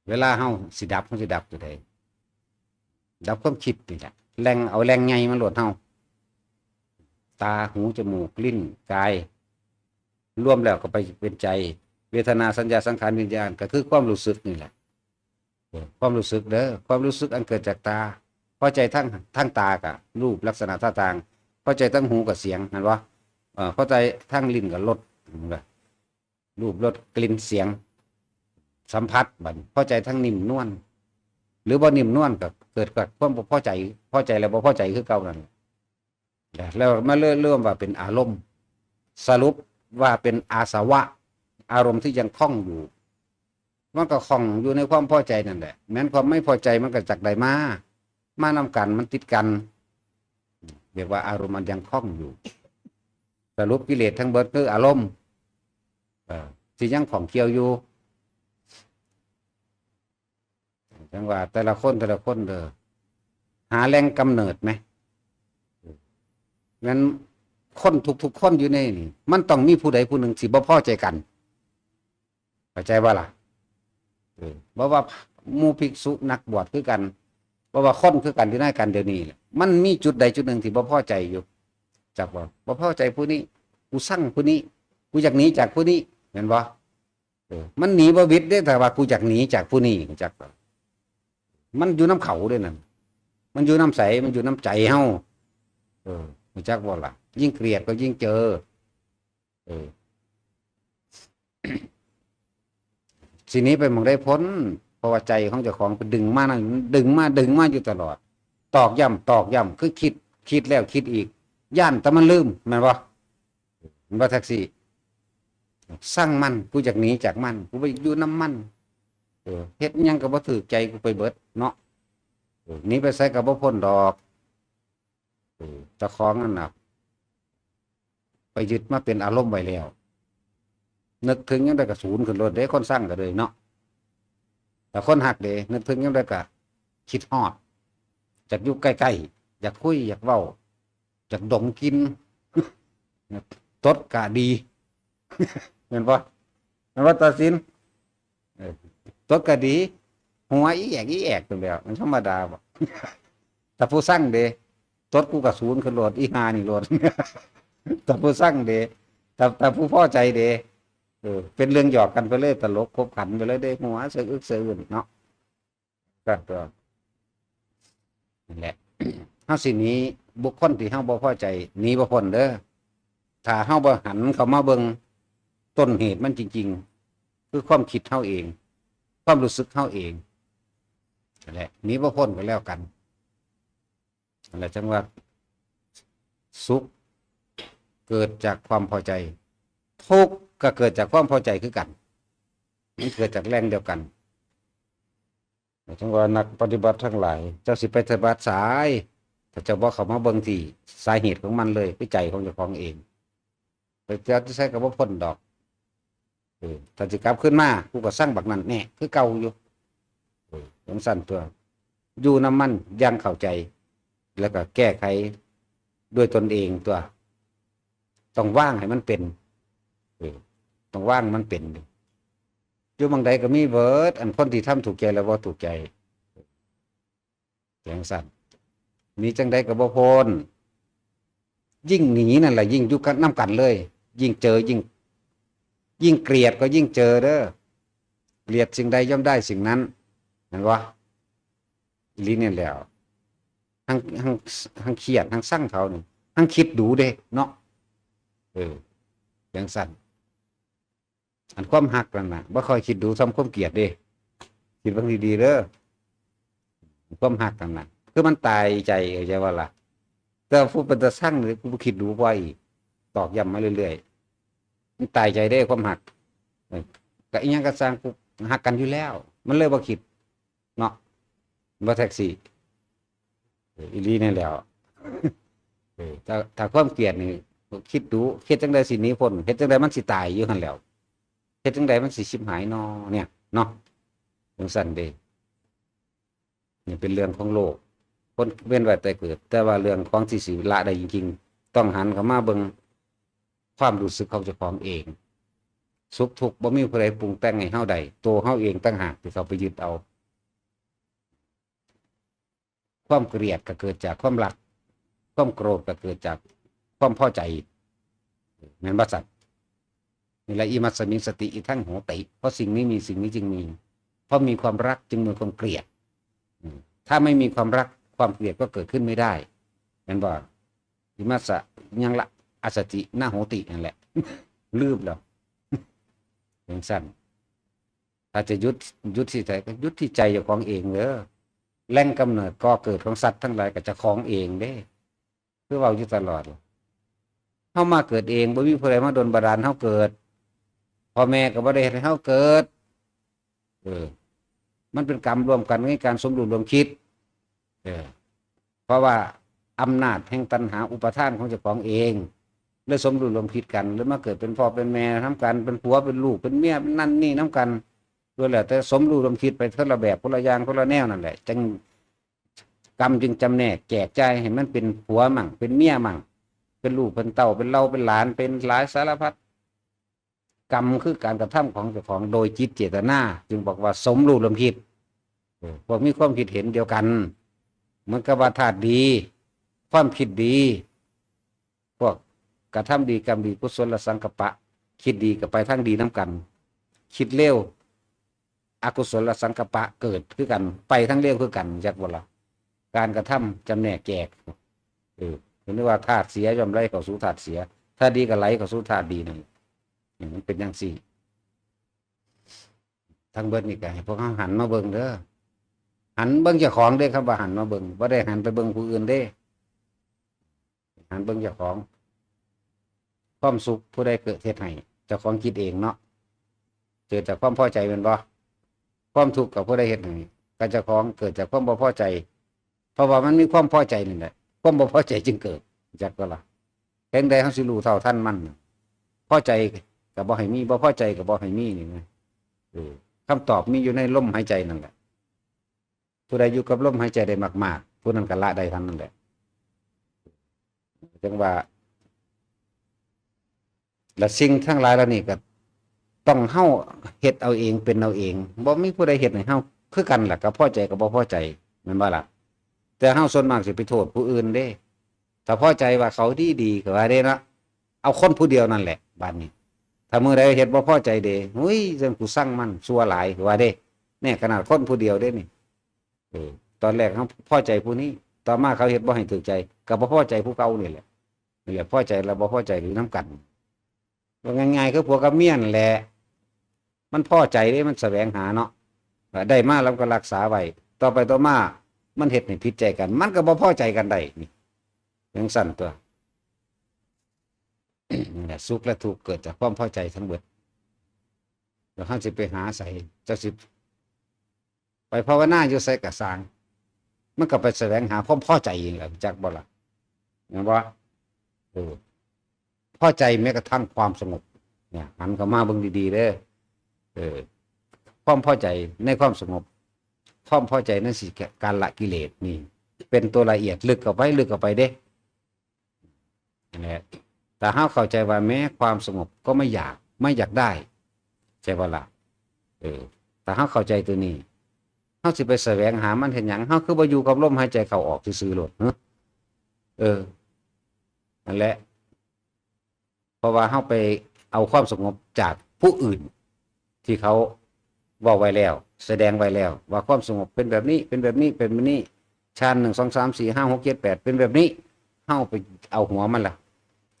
เวลาเฮาสิดับ เฮาสิดับตัวใด ดับความคิดนี่แหละ แหล่ง เอาแหล่งใหญ่มาโลดเฮา ตา หู จมูก ลิ้น กาย รวมแล้วก็ไปเป็นใจ เวทนา สัญญา สังขาร วิญญาณ ก็คือความรู้สึกนี่แหละ เออ ความรู้สึกเด้อ ความรู้สึกอันเกิดจากตา พอใจทาง ทางตาก็รูป ลักษณะท่าทาง พอใจทางหูก็เสียง เห็นบ่ เออ พอใจทางลิ้นก็รส เห็นบ่ รูป รส กลิ่น เสียง สัมผัส บัดนี้พอใจทางนิ่มนวล หรือบ่นิ่มนวลก็เกิดกับความบ่พอใจ พอใจแล้วบ่พอใจคือเก่านั่นแหละ แล้วมาเริ่ม เริ่มว่าเป็นอารมณ์ สรุปว่าเป็นอาสวะ อารมณ์ที่ยังคล้องอยู่ มันก็คล้องอยู่ในความพอใจนั่นแหละ แม้นความไม่พอใจมันก็จักได้มา มานำกัน มันติดกัน เรียกว่าอารมณ์มันยังคล้องอยู่ สรุปกิเลสทั้งเบิดคืออารมณ์ เอ่อ ที่ยังข้องเกี่ยวอยู่ จังว่าแต่ละคนแต่ละคนเด้อ หาแหล่งกำเนิดไหม งั้นคนทุกๆ คนอยู่ในนี่ มันต้องมีผู้ใดผู้หนึ่งสิบ่พอใจกัน เข้าใจบ่ล่ะ เออ บ่ว่าหมู่ภิกษุนักบวชคือกัน บ่ว่าคนคือกันที่นำกันเดี๋ยวนี้แหละ มันมีจุดใดจุดหนึ่งที่บ่พอใจอยู่ จักบ่ บ่พอใจผู้นี้ กูซังผู้นี้ กูอยากหนีจากผู้นี้ แม่นบ่ เออ มันหนีบ่หวิดเด้ แต่ว่ากูอยากหนีจากผู้นี้ จักบ่ มันอยู่นำเขาเด้นั่น มันอยู่นำไส มันอยู่นำใจเฮา เออ รู้จักบ่ล่ะ ยิ่งเกลียดก็ยิ่งเจอ เออ สิหนีไปหม่องใดพ้น เพราะว่าใจของเจ้าของไปดึงมานั่น ดึงมา ดึงมาอยู่ตลอด ตอกย้ำ ตอกย้ำ คือคิด คิดแล้วคิดอีก ย้านแต่มันลืม แม่นบ่ แม่นบ่ แท็กซี่ ซังมัน กูอยากหนีจากมัน กูไปอยู่นำมัน เออ เฮ็ดหยังก็บ่ถูกใจกูไปเบิดเนาะ เออ หนีไปไสก็บ่พ้นดอก เออ เจ้าของนั่นน่ะ ไปยึดมาเป็นอารมณ์ไว้แล้ว นึกถึงยามใดก็สูนขึ้นโลดเด้ คนซังก็เลยเนาะ แต่คนฮักเด้ นึกถึงยามใดก็คิดฮอด อยากอยู่ใกล้ๆ อยากคุย อยากเว้า อยากดมกลิ่น ตดก็ดี แม่นบ่ แม่นบ่ ตาสิน เออ ตดก็ดี หัวอีแอกอีแอกนั่นแหละ มันธรรมดาบ่ แต่ผู้ซังเด้ ตดกูก็สูนขึ้นโลด อีห่านี่โลด แต่ผู้ซังเด้ แต่ แต่ผู้พอใจเด้ เออ เป็นเรื่องหยอกกันไปเลย ตลกขบขันไปเลยเด้ หัวสะอึกสะอื้นเนาะ ก็ ก็ นั่นแหละ เฮาสิหนีบุคคลที่เฮาบ่พอใจ หนีบ่พ้นเด้อ ถ้าเฮาบ่หันเข้ามาเบิ่งต้นเหตุมันจริงๆ คือความคิดเฮาเอง ความรู้สึกเฮาเอง นั่นแหละ หนีบ่พ้นก็แล้วกัน นั่นแหละ จังว่าสุข เกิดจากความพอใจ ทุกข์ก็เกิดจากความพอใจคือกัน มันเกิดจากแรงเดียวกัน จั่งว่านักปฏิบัติทั้งหลาย เจ้าสิไปปฏิบัติไส ถ้าเจ้าบ่เข้ามาเบิ่งที่สาเหตุของมันเลย คือใจของเจ้าของเอง ไปปฏิบัติไสก็บ่พ้นดอก เออ ถ้าสิกลับคืนมา กูก็ซังบักนั่นแน่ คือเก่าอยู่ เออ จั่งซั้นตั๊ว อยู่นำมันอย่างเข้าใจ แล้วก็แก้ไขด้วยตนเองตั๊ว ต้องวางให้มันเป็น เออ ต้องวางมันเป็น อยู่หม่องใดก็มีเบิด อันคนที่ทำถูกใจและบ่ถูกใจ จั่งซั้น หนีจั่งใดก็บ่พ้น ยิ่งหนีนั่นแหละ ยิ่งอยู่กัน นำกันเลย ยิ่งเจอ ยิ่ง ยิ่งเกลียดก็ยิ่งเจอเด้อ เกลียดสิ่งใดย่อมได้สิ่งนั้น แม่นบ่ อีหลีนี่แหล้ว ทั้ง ทั้ง ทั้งเกลียด ทั้งซังเขานี่ ทั้งคิดดูเด้เนาะ เออ จั่งซั้น อันความฮักนั่นน่ะ บ่ค่อยคิดดูส่ำความเกลียดเด้ คิดเบิ่งดีๆเด้อ ความฮักนั่นน่ะ คือมันตายใจ เข้าใจบ่ล่ะ แต่ผู้เป็นตาซังนี่ กูบ่คิดดูพออีก ตอกย้ำมาเรื่อยๆ มันตายใจเด้ความฮัก เออ ก็อีหยังก็ซ่าง กูฮักกันอยู่แล้ว มันเลยบ่คิด เนาะ บ่แท็กซี่ เออ อีหลีนี่แหล้ว เออ ถ้า ถ้าความเกลียดนี่ คิดดู เฮ็ดจั่งใดสิหนีพ้น เฮ็ดจั่งใดมันสิตายอยู่หั่นแหล้ว เฮ็ดจั่งใดมันสิฉิบหายน้อ เนี่ย เนาะ จั่งซั้นเด้ นี่เป็นเรื่องของโลก คนเว้นไว้แต่เกิด แต่ว่าเรื่องของที่สิละได้จริงๆ ต้องหันเข้ามาเบิ่งความรู้สึกของเจ้าของเอง สุขทุกข์บ่มีผู้ใดปรุงแต่งให้เฮาได้ ตัวเฮาเองต่างหากที่เข้าไปยึดเอา ความเกลียดก็เกิดจากความรัก ความโกรธก็เกิดจากความพอใจ แม่นบ่ซั่น นี่แหละ อิมัสสมิงสติ อิทังโหติ เพราะสิ่งนี้มี สิ่งนี้จึงมี เพราะมีความรักจึงมีความเกลียด อืม ถ้าไม่มีความรัก ความเกลียดก็เกิดขึ้นไม่ได้ แม่นบ่ อิมัสสะยังละ อัสสติ นะโหติ นั่นแหละ ลืมแล้ว จั่งซั้น ถ้าจะหยุด หยุดที่ใสก็หยุดที่ใจเจ้าของเองเด้อ แหล่งกำเนิดก่อเกิดของสัตว์ทั้งหลายก็เจ้าของเองเด้ คือเว้าอยู่ตลอด เฮามาเกิดเอง บ่มีผู้ใดมาดลบันดาลเฮาเกิด พ่อแม่ก็บ่ได้เฮ็ดให้เฮาเกิด เออ มันเป็นกรรมร่วมกันในการสมรู้ร่วมคิด เออ เพราะว่าอำนาจแห่งตัณหาอุปาทานของเจ้าของเอง เลยสมรู้ร่วมคิดกัน เลยมาเกิดเป็นพ่อเป็นแม่นำกัน เป็นผัวเป็นลูก เป็นเมีย เป็นนั่นนี่นำกัน ล้วนแล้วแต่สมรู้ร่วมคิดไปคนละแบบ คนละอย่าง คนละแนวนั่นแหละ จั่ง กรรมจึงจำแนกแจกจ่ายให้มันเป็นผัวมั่ง เป็นเมียมั่ง เป็นลูกเป็นเต้า เป็นเหล่าเป็นหลาน เป็นหลายสารพัด กรรมคือการกระทำของเจ้าของโดยจิตเจตนา จึงบอกว่าสมรู้ร่วมคิด เออ พวกมีความคิดเห็นเดียวกัน เหมือนกับว่าธาตุดี ความคิดดี พวกกระทำดี กรรมดี กุศลสังกัปปะ คิดดีก็ไปทางดีนำกัน คิดเลว อกุศลสังกัปปะเกิดคือกัน ไปทางเลวคือกัน จักบ่ล่ะ การกระทำจำแนกแจก เออ เห็นว่าธาตุเสียย่อมไหลเข้าสู่ธาตุเสีย ธาตุดีก็ไหลเข้าสู่ธาตุดีนั่น อืม มันเป็นจั่งซี้ ทั้งเบิดนี่ก็ให้พวกเฮาหันมาเบิ่งเด้อ หันเบิ่งเจ้าของเด้อ คำว่าหันมาเบิ่ง บ่ได้หันไปเบิ่งผู้อื่นเด้ หันเบิ่งเจ้าของ ความสุขผู้ใดเกิดเฮ็ดให้ เจ้าของคิดเองเนาะ เกิดจากความพอใจแม่นบ่ ความทุกข์ก็ผู้ใดเฮ็ดให้ ก็เจ้าของ เกิดจากความบ่พอใจ เพราะว่ามันมีความพอใจนั่นแหละ ความบ่พอใจจึงเกิด จักบ่ล่ะ จั่งใดเฮาสิรู้เท่าทันมัน พอใจก็บ่ให้มี บ่พอใจก็บ่ให้มีนี่นะ เออ คำตอบมีอยู่ในลมหายใจนั่นแหละ ผู้ใดอยู่กับลมหายใจได้มากๆ ผู้นั้นก็ละได้ทั้งนั้นแหละ จั่งว่า และสิ่งทั้งหลายเหล่านี้ก็ต้องเฮาเฮ็ดเอาเอง เป็นเอาเอง บ่มีผู้ใดเฮ็ดให้เฮา คือกันล่ะ ก็พอใจก็บ่พอใจ แม่นบ่ล่ะ แต่เฮาส่วนมากสิไปโทษผู้อื่นเด้ ถ้าพอใจว่าเขาดีๆ ก็ว่าเด้เนาะ เอาคนผู้เดียวนั่นแหละ บาดนี้ ถ้ามื้อใดเฮ็ดบ่พอใจเด้ "อุ้ย จั่งกูซังมัน ชั่วหลาย" ว่าเด้ เนี่ย ขนาดคนผู้เดียวเด้นี่ เออ ตอนแรกเฮาพอใจผู้นี้ ต่อมาเขาเฮ็ดบ่ให้ถูกใจ ก็บ่พอใจผู้เก่านี่แหละ นี่แหละ พอใจแล้วบ่พอใจอยู่นำกัน ว่าง่ายๆ คือผัวกับเมียนั่นแหละ มันพอใจเด้ มันแสวงหาเนาะ ได้มาแล้วก็รักษาไว้ ต่อไปต่อมา มันเฮ็ดให้ผิดใจกัน มันก็บ่พอใจกันได้ นี่ จั่งซั้นตั๊ว นี่แหละ สุขและทุกข์เกิดจากความพอใจทั้งเบิด แล้วเฮาสิไปหาไส เจ้าสิไปภาวนาอยู่ไสก็ซ่าง มันก็ไปแสวงหาความพอใจเองแหละ จักบ่ล่ะ แม่นบ่? เออ พอใจแม้กระทั่งความสงบ เนี่ย หันเข้ามาเบิ่งดีๆเด้อ เออ ความพอใจในความสงบ ความพอใจนั่นสิ การละกิเลสนี่ เป็นตัวละเอียด ลึกเข้าไป ลึกเข้าไปเด้ นั่นแหละ ถ้าเฮาเข้าใจว่าแม้ความสงบก็ไม่อยาก ไม่อยากได้ ใช่บ่ล่ะ? เออ ถ้าเฮาเข้าใจตัวนี้ เฮาสิไปแสวงหามันเฮ็ดหยัง? เฮาคือบ่อยู่กับลมหายใจเข้าออกซื่อๆโลด หึ? เออ นั่นแหละ เพราะว่าเฮาไปเอาความสงบจากผู้อื่น ที่เขาเว้าไว้แล้ว แสดงไว้แล้ว ว่าความสงบเป็นแบบนี้ เป็นแบบนี้ เป็นแบบนี้ ฌาน หนึ่ง สอง สาม สี่ ห้า หก เจ็ด แปด เป็นแบบนี้ เฮาไปเอาหัวมันล่ะ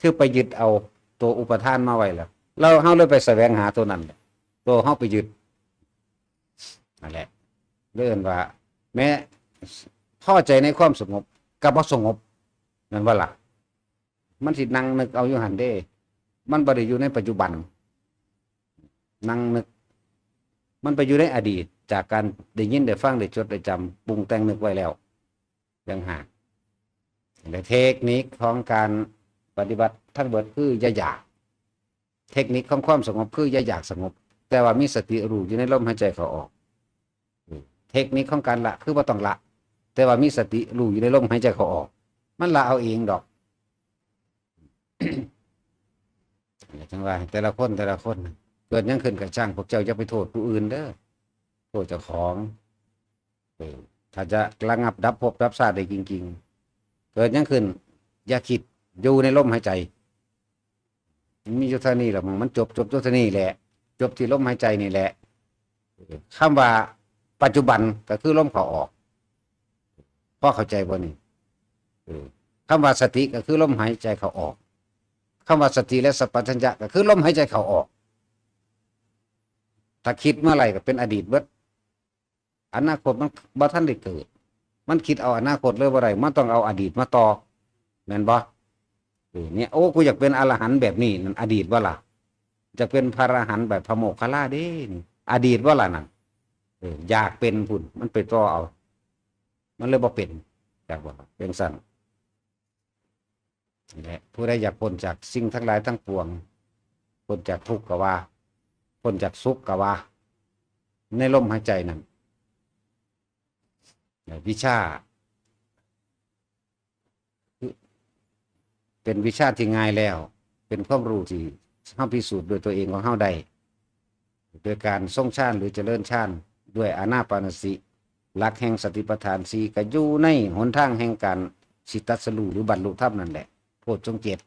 คือไปยึดเอาตัวอุปาทานมาไว้แล้ว แล้วเฮาเลยไปแสวงหาตัวนั้นแหละ ตัวเฮาไปยึด นั่นแหละ เลยเอิ้นว่า แม้พอใจในความสงบ ก็บ่สงบ แม่นบ่ล่ะ? มันสินั่งนึกเอาอยู่หั่นเด้ มันบ่ได้อยู่ในปัจจุบัน นั่งนึก มันไปอยู่ในอดีต จากการได้ยิน ได้ฟัง ได้จด ได้จำ ปรุงแต่งนึกไว้แล้ว ต่างหาก และเทคนิคของการปฏิบัติทั้งเบิดคืออย่าอยาก เทคนิคของความสงบคืออย่าอยากสงบ แต่ว่ามีสติรู้อยู่ในลมหายใจเข้าออก เทคนิคของการละคือบ่ต้องละ แต่ว่ามีสติรู้อยู่ในลมหายใจเข้าออก มันละเอาเองดอก จั่งว่าแต่ละคน แต่ละคน เกิดหยังขึ้นก็ช่าง พวกเจ้าอย่าไปโทษผู้อื่นเด้อ โทษเจ้าของ เออ ถ้าจะระงับดับภพดับชาติได้จริงๆ เกิดหยังขึ้น อย่าคิด อยู่ในลมหายใจ มันมีอยู่เท่านี้แหละ มันจบ จบอยู่เท่านี้แหละ จบที่ลมหายใจนี่แหละ เออ คำว่าปัจจุบันก็คือลมเข้าออก พอเข้าใจบ่นี่? เออ คำว่าสติก็คือลมหายใจเข้าออก คำว่าสติและสัมปชัญญะก็คือลมหายใจเข้าออก ถ้าคิดเมื่อไหร่ก็เป็นอดีตเบิด อนาคตมันบ่ทันได้เกิด มันคิดเอาอนาคตเลยบ่ได้ มันต้องเอาอดีตมาต่อ แม่นบ่? เออ เนี่ย โอ้ กูอยากเป็นอรหันต์แบบนี้ นั่นอดีตบ่ล่ะ? อยากเป็นพระอรหันต์แบบพระโมคคัลลาเด้ นี่อดีตบ่ล่ะนั่น? เออ อยากเป็นพุ้น มันไปต่อเอา มันเลยบ่เป็น จักบ่ล่ะ? เป็นซั่น นี่แหละ ผู้ใดอยากพ้นจากสิ่งทั้งหลายทั้งปวง พ้นจากทุกข์ก็ว่า พ้นจากสุขก็ว่า ในลมหายใจนั่น วิชา เป็นวิชาที่ง่ายแล้ว เป็นความรู้ที่เฮาพิสูจน์ด้วยตัวเองของเฮาได้ โดยการทรงฌานหรือเจริญฌานด้วยอานาปานสติ หลักแห่งสติปัฏฐานสี่ ก็อยู่ในหนทางแห่งการสิตรัสรู้หรือบรรลุธรรมนั่นแหละ โพชฌงค์เจ็ด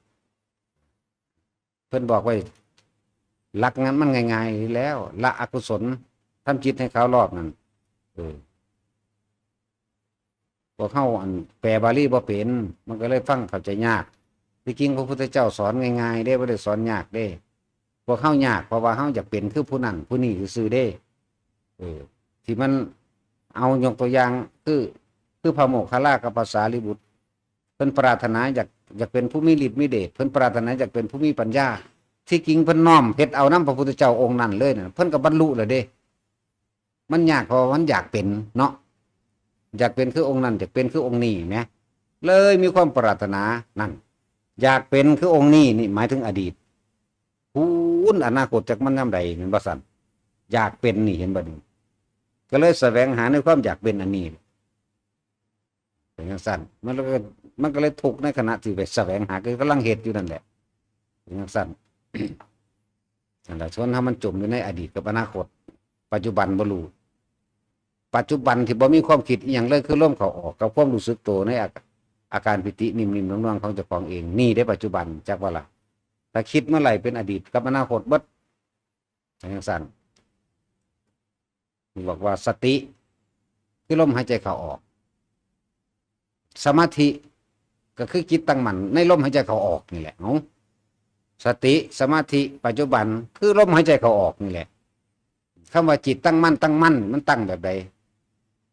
เพิ่นบอกไว้ หลักนั้นมันง่ายๆอยู่แล้ว ละอกุศล ทำจิตให้ขาวรอบนั่น เออ พวกเฮาอันแปลบาลีบ่เป็น มันก็เลยฟังเข้าใจยาก ที่จริงพระพุทธเจ้าสอนง่ายๆเด้ บ่ได้สอนยากเด้ พวกเฮายาก เพราะว่าเฮาอยากเป็นคือผู้นั้นผู้นี้ซื่อๆเด้ เออ ที่มัน เอายกตัวอย่าง คือ คือพระโมคคัลลากับพระสารีบุตร เพิ่นปรารถนาอยาก อยากเป็นผู้มีฤทธิ์มีเดช เพิ่นปรารถนาอยากเป็นผู้มีปัญญา ที่จริงเพิ่นน้อมเฮ็ดเอานำพระพุทธเจ้าองค์นั้นเลยนะ เพิ่นก็บรรลุแล้วเด้ มันยากเพราะว่ามันอยากเป็นเนาะ อยากเป็นคือองค์นั้น อยากเป็นคือองค์นี้แหม เลยมีความปรารถนานั่น อยากเป็นคือองค์นี้ นี่หมายถึงอดีต พู้นอนาคตจักมันยามใด แม่นบ่ซั่น? อยากเป็นนี่ เห็นบ่นี่ ก็เลยแสวงหาในความอยากเป็นอันนี้ เป็นจั่งซั่น มันก็ มันก็เลยทุกข์ในขณะที่ไปแสวงหา ก็กำลังเฮ็ดอยู่นั่นแหละ เป็นจั่งซั่น นั่นแหละ ชวนให้มันจมอยู่ในอดีตกับอนาคต ปัจจุบันบ่รู้ ปัจจุบันที่บ่มีความคิดอิหยังเลย คือลมเข้าออกกับความรู้สึกตัวในอา อาการปีตินิ่มๆนวลๆของเจ้าของเอง นี่เด้ปัจจุบัน จักว่าล่ะ ถ้าคิดเมื่อไหร่เป็นอดีตกับอนาคตเบิด จั่งซั่น บอกว่าสติ คือลมหายใจเข้าออก สมาธิ ก็คือจิตตั้งมั่นในลมหายใจเข้าออกนี่แหละ เอ้า สติ สมาธิ ปัจจุบัน คือลมหายใจเข้าออกนี่แหละ คำว่าจิตตั้งมั่น ตั้งมั่น มันตั้งแบบใด?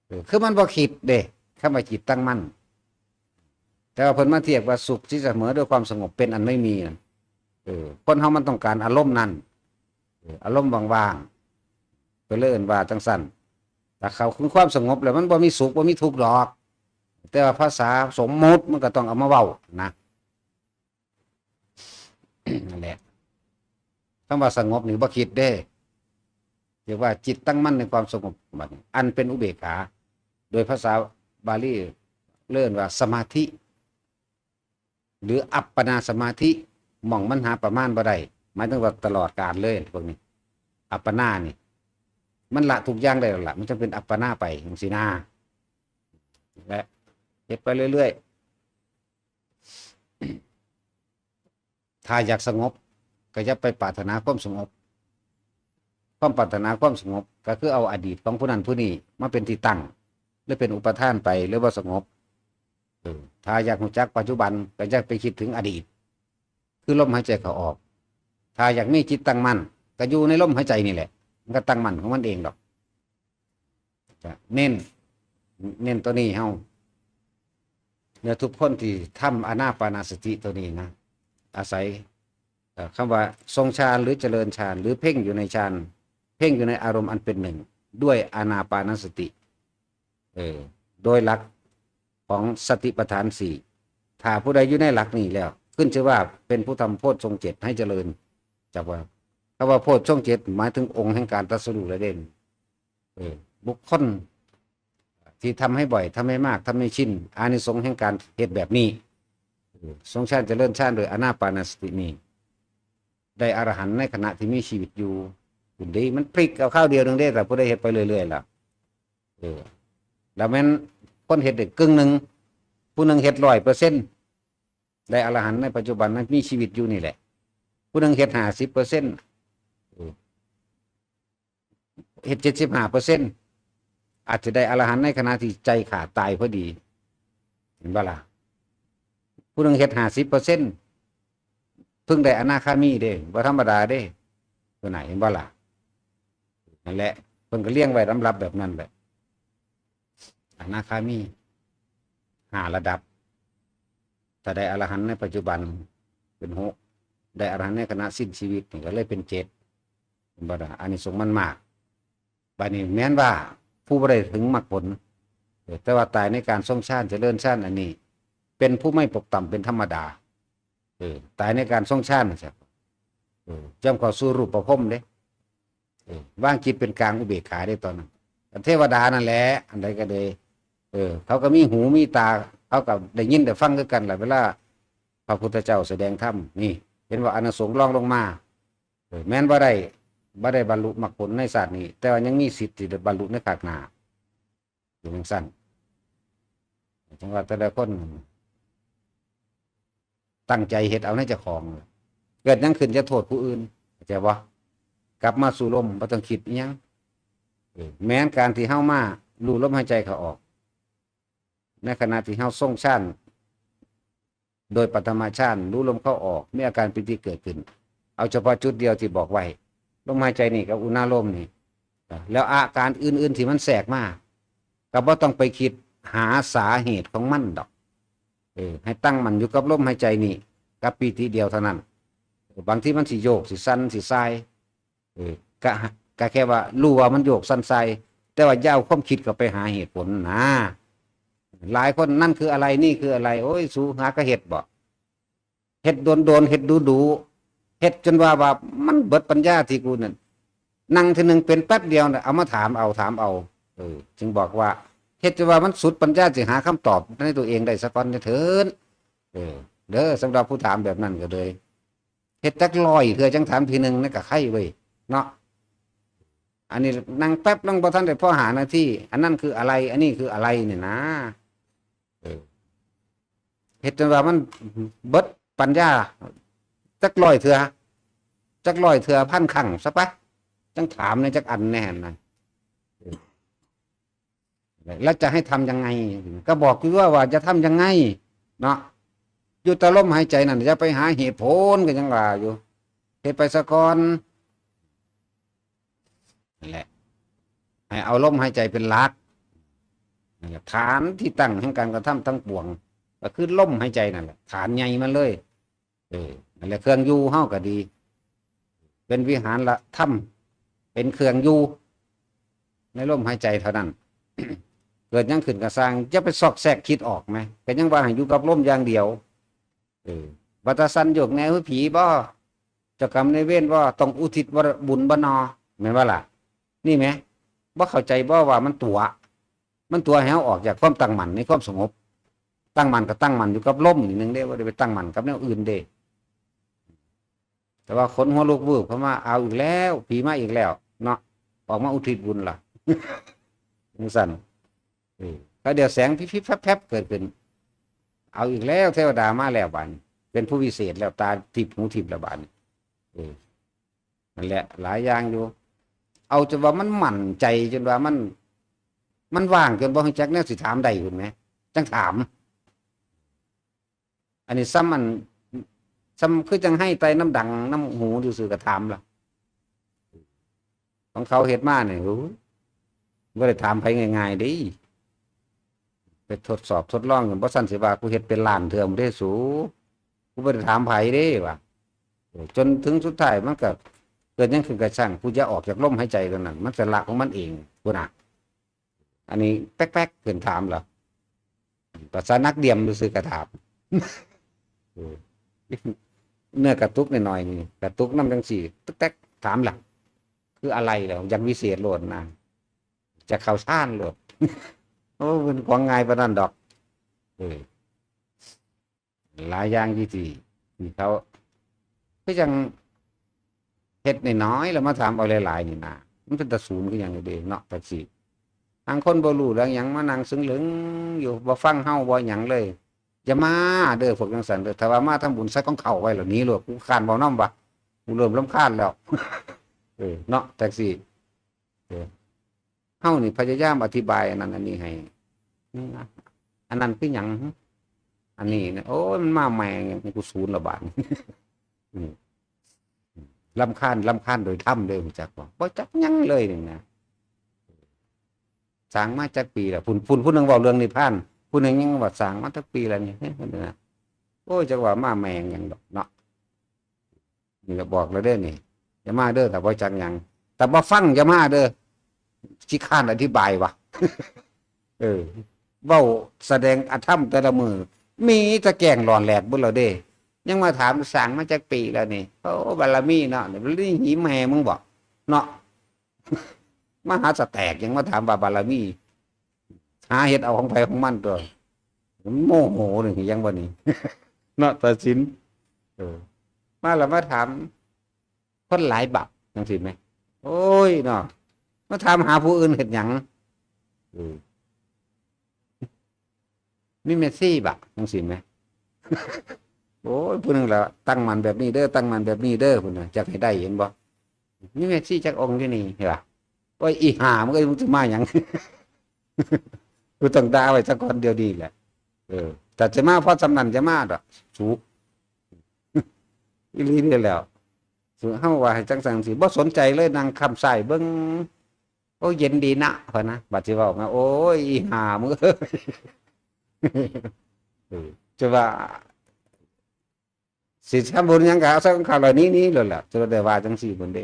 เออ คือมันบ่คิดเด้ คำว่าจิตตั้งมั่น แต่ว่าเพิ่นมาเทียบว่าสุขที่เสมอด้วยความสงบเป็นอันไม่มีนั่น เออ คนเฮามันต้องการอารมณ์นั้น เออ อารมณ์ว่างๆ เพิ่นเลยเอิ้นว่าจั่งซั้น ถ้าเข้าถึงความสงบแล้วมันบ่มีสุขบ่มีทุกข์ดอก แต่ว่าภาษาสมมุติมันก็ต้องเอามาเว้านะ นั่นแหละ คำว่าสงบนี่บ่คิดเด้ เรียกว่าจิตตั้งมั่นในความสงบ บัดนี้ อันเป็นอุเบกขา โดยภาษาบาลีเอิ้นว่าสมาธิ หรืออัปปนาสมาธิ หม่องมันหาประมาณบ่ได้ หมายถึงว่าตลอดกาลเลยพวกนี้ อัปปนานี่ มันละทุกอย่างได้แล้วล่ะ มันจั่งเป็นอัปปนาไปจั่งซี้นะ และเฮ็ดไปเรื่อยๆ ถ้าอยากสงบ ก็อย่าไปปรารถนาความสงบ ความปรารถนาความสงบ ก็คือเอาอดีตของผู้นั้นผู้นี้มาเป็นที่ตั้ง หรือเป็นอุปาทานไป หรือว่าสงบ เออ ถ้าอยากรู้จักปัจจุบัน ก็อย่าไปคิดถึงอดีต คือลมหายใจเข้าออก ถ้าอยากมีจิตตั้งมั่น ก็อยู่ในลมหายใจนี่แหละ มันก็ตั้งมั่นของมันเองดอก จะเน้น เน้นตัวนี้เฮา แล้วทุกคนที่ทำอานาปานสติตัวนี้นะ อาศัย เอ่อ คำว่าทรงฌานหรือเจริญฌาน หรือเพ่งอยู่ในฌาน เพ่งอยู่ในอารมณ์อันเป็นหนึ่ง ด้วยอานาปานสติ เออ โดยหลักของสติปัฏฐานสี่ ถ้าผู้ใดอยู่ในหลักนี้แล้ว ขึ้นชื่อว่าเป็นผู้ทำโพชฌงค์เจ็ดให้เจริญ จักว่า คำว่าโพชฌงค์เจ็ด หมายถึงองค์แห่งการตรัสรู้แล้วเด้ เออ บุคคลที่ทำให้บ่อย ทำให้มาก ทำให้ชิน อานิสงส์แห่งการเฮ็ดแบบนี้ เออ ทรงฌานเจริญฌานโดยอานาปานสตินี้ ได้อรหันต์ในขณะที่มีชีวิตอยู่ คุณดี มันพลิกเอาคราวเดียวหนึ่งเด้ แต่ผู้ใดเฮ็ดไปเรื่อยๆล่ะ เออ แล้วแม่นคนเฮ็ดได้ครึ่งหนึ่ง ผู้หนึ่งเฮ็ดร้อยเปอร์เซ็นต์ ได้อรหันต์ในปัจจุบันนั้นมีชีวิตอยู่นี่แหละ ผู้หนึ่งเฮ็ดห้าสิบเปอร์เซ็นต์ เออ เฮ็ดเจ็ดสิบห้าเปอร์เซ็นต์ อาจจะได้อรหันต์ในขณะที่ใจขาดตายพอดี เห็นบ่ล่ะ ผู้หนึ่งเฮ็ดห้าสิบเปอร์เซ็นต์ เพิ่งได้อนาคามีเด้ บ่ธรรมดาเด้ ตัวไหน เห็นบ่ล่ะ นั่นแหละ เพิ่นก็เรียงไว้ลำดับแบบนั้นแหละ อนาคามี ห้าระดับ ถ้าได้อรหันต์ในปัจจุบันเป็นหก ได้อรหันต์ในขณะสิ้นชีวิตนี่ก็เลยเป็นเจ็ด เห็นบ่ล่ะ อานิสงส์มันมาก บัดนี้แม้นว่าผู้บ่ได้ถึงมรรคผล เออ แต่ว่าตายในการทรงฌานเจริญฌานอันนี้ เป็นผู้ไม่ตกต่ำเป็นธรรมดา เออ ตายในการทรงฌานน่ะสิ เออ ย่อมเข้าสู่รูปภพเด้ เออ วางจิตเป็นกลางอุเบกขาได้ตอนนั้น เทวดานั่นแหละ อันใดก็เลย เออ เขาก็มีหูมีตา เขาก็ได้ยินได้ฟังคือกันแหละ เวลาพระพุทธเจ้าแสดงธรรมนี่ เห็นว่าอานิสงส์รองลงมา เออ แม้นบ่ได้ บ่ได้บรรลุมรรคผลในชาตินี้ แต่ว่ายังมีสิทธิ์ที่จะบรรลุในชาติหน้า อยู่จั่งซั้น จั่งว่าแต่ละคนตั้งใจเฮ็ดเอาในเจ้าของ เกิดหยังขึ้นจะโทษผู้อื่น เข้าใจบ่ กลับมาสู่ลม บ่ต้องคิดอิหยัง เออ แม้นการที่เฮามารู้ลมหายใจเข้าออก ในขณะที่เฮาทรงฌาน โดยปฐมฌาน รู้ลมเข้าออก มีอาการปีติเกิดขึ้น เอาเฉพาะจุดเดียวที่บอกไว้ ลมหายใจนี่กับอุณาโลมนี่ แล้วอาการอื่นๆที่มันแทรกมา ก็บ่ต้องไปคิดหาสาเหตุของมันดอก เออ ให้ตั้งมั่นอยู่กับลมหายใจนี่ กับปีติเดียวเท่านั้น บางทีมันสิโยก สิสั่น สิส่าย เออ ก็ ก็แค่ว่ารู้ว่ามันโยกสั่นส่าย แต่ว่าอย่าเอาความคิดเข้าไปหาเหตุผลนะ หลายคนนั่นคืออะไร นี่คืออะไร โอ้ย สูหากะเฮ็ดบ่ เฮ็ดโดนๆ เฮ็ดดูๆ เฮ็ดจนว่า ว่ามันเบิดปัญญาที่กูนั่น นั่งทีหนึ่งเป็นแป๊บเดียวน่ะ เอามาถามเอา ถามเอา เออ จึงบอกว่า เฮ็ดจนว่ามันสุดปัญญาสิหาคำตอบในตัวเองได้ซะก่อนเด้อเถิด เออ เด้อ สำหรับผู้ถามแบบนั้นก็เลย เฮ็ดจักร้อยเทื่อจังถามทีหนึ่งนั่นก็ไคเว้ย เนาะ อันนี้นั่งแป๊บนึงบ่ทันได้พอห้านาที อันนั้นคืออะไร อันนี้คืออะไรเนี่ยนะ เออ เฮ็ดจนว่ามันเบิดปัญญา จักร้อยเทื่อ จักร้อยเทื่อ พันครั้งซะไป จังถามในจักอันแน่นะ เออ แล้วจะให้ทำยังไง ก็บอกอยู่ว่า ว่าจะทำยังไง เนาะ อยู่แต่ลมหายใจนั่น อย่าไปหาเหตุผล ก็ยังว่าอยู่ เฮ็ดไปซะก่อน นั่นแหละ ให้เอาลมหายใจเป็นหลัก นั่นแหละ ฐานที่ตั้งแห่งการกระทำทั้งปวง ก็คือลมหายใจนั่นแหละ ฐานใหญ่มันเลย เออ นั่นแหละ เครื่องอยู่เฮาก็ดี เป็นวิหารธรรม เป็นเครื่องอยู่ในลมหายใจเท่านั้น เกิดหยังขึ้นก็ซ่าง อย่าไปซอกแซกคิดออกแหม ก็ยังว่าให้อยู่กับลมอย่างเดียว เออ ว่าตาสันโยกแนวคือผีบ่ เจ้ากรรมนายเวรบ่ ต้องอุทิศบุญบ่นอ แม่นบ่ล่ะ นี่แหม บ่เข้าใจบ่ว่ามันตั๋ว มันตั๋วให้เฮาออกจากความตั้งมั่นในความสงบ ตั้งมั่นก็ตั้งมั่นอยู่กับลมนี่หนึ่งเด้ บ่ได้ไปตั้งมั่นกับแนวอื่นเด้ แต่ว่าขนหัวลุกวืบเข้ามา เอาอีกแล้ว ผีมาอีกแล้วเนาะ ออกมาอุทิศบุญล่ะ จังซั่น เออ ก็เดี๋ยวแสงพิบๆแพรบๆเกิดขึ้น เอาอีกแล้ว เทวดามาแล้วบาดนี้ เป็นผู้วิเศษแล้ว ตาทิพย์หูทิพย์แล้วบาดนี้ เออ นั่นแหละ หลายอย่างอยู่ เอาจนว่ามันมั่นใจ จนว่ามัน มันว่างจนบ่ฮู้จักแนวสิถามได้พุ้นแหม จั่งถาม อันนี้ซ้ำอัน ซ้ำคือจั่งไห้ไต่น้ำดังน้ำหูซื่อๆก็ถามล่ะ ของเขาเฮ็ดมานี่ โอ้ย บ่ได้ถามไผง่ายๆเด้ ไปทดสอบทดลองกัน บ่ซั้นสิว่ากูเฮ็ดเป็นล้านเทื่อพุ้นเด้สู กูบ่ได้ถามไผเด้ว่า เออ จนถึงสุดท้ายมันก็เกิดหยังขึ้นก็ช่าง กูจะออกจากลมหายใจตัวนั้น มันจะละของมันเองพุ้นน่ะ อันนี้แป๊กๆขึ้นถามเหรอ ภาษานักเดียมซื่อๆก็ถาม เออ เนื้อกระตุกหน่อยๆนี่ กระตุกนำจั่งซี้ ตึกแต๊ก ถามล่ะ คืออะไรเหรอ อย่างวิเศษโลดนะ จะเข้าฌานโลด โอ้ เป็นของง่ายปานนั้นดอก เออ หลายอย่างที่ ที่ ที่เขา คือจั่งเฮ็ดน้อยๆแล้วมาถามเอาหลายๆนี่นะ มันเป็นตาสูนคือหยังเด้เนาะ จั่งซี้ ทางคนบ่รู้เรื่องหยังมานั่งซึ่งเหลิงอยู่ บ่ฟังเฮาบ่หยังเลย อย่ามาเด้อพวกจั่งซั่นเด้อ ถ้าว่ามาทำบุญใส่ของเข้าไว้แล้วหนีโลด กูค้านเว้านำว่ะ กูเริ่มรำคาญแล้ว เออ เนาะ จั่งซี้ เออ เฮานี่พยายามอธิบายอันนั้นอันนี้ให้ อืม อันนั้นคือหยัง อันนี้นะ โอ้ย มันมาแม่ง กูสูนละบาด อืม รำคาญ รำคาญโดยธรรมเด้ รู้จักบ่ บ่จักหยังเลยนี่นะ สร้างมาจักปีแล้ว พุ้น พุ้น ผู้หนึ่งเว้าเรื่องนิพพาน ผู้หนึ่งยังว่าสร้างมาจักปีแล้วนี่ เฮ้ย พุ้นนะ โอ้ย จักว่ามาแม่งหยังดอกเนาะ นี่ก็บอกแล้วเด้อนี่ อย่ามาเด้อ ถ้าบ่จักหยัง ถ้าบ่ฟังอย่ามาเด้อ ขี้คร้านอธิบายว่ะ เออ เว้าแสดงอธรรมแต่ละมื้อ มีแต่แกล้งหลอนแหลกเบิดแล้วเด้ ยังมาถามสร้างมาจักปีแล้วนี่ โอ้ บารมีเนาะ บารมีหีแม่มึงบ่ เนาะ มหาสแตกยังมาถามว่าบารมี หาเฮ็ดเอาของไผของมันตัว มันโมโหนี่ยังบ่นี่ เนาะ ตัดสิน เออ มาแล้วมาถาม คนหลายบักจั่งซี้แหม โอ้ยเนาะ มาถามหาผู้อื่นเฮ็ดหยัง เออ มีแม่ชีบักจั่งซี้แหม โอ้ย ผู้หนึ่งละ ตั้งมั่นแบบนี้เด้อ ตั้งมั่นแบบนี้เด้อ พุ้นน่ะ จักให้ได้ เห็นบ่ มีแม่ชีจักองค์อยู่นี่ เห็นบ่ โอ้ย อีห่า มึงเอ้ย มึงสิมาหยัง กูต้องด่าไว้ซะก่อนเดี๋ยวนี้แหละ เออ ถ้าจะมาพอส่ำนั้นจะมาดอก สู อีหลีนี่แหล้ว สู เฮาว่าให้จั่งซั่นสิ บ่สนใจเลย นั่งค้ำซ้ายเบิ่ง โอ้ย เย็นดีนะ พะนะ บัดสิเว้ามา โอ้ย อีห่า มึงเอ้ย เออ จะว่า สิทำบุญหยังก็เอาใส่ของข้าเหล่านี้นี้เลยล่ะ จะได้ว่าจั่งซี้พุ้นเด้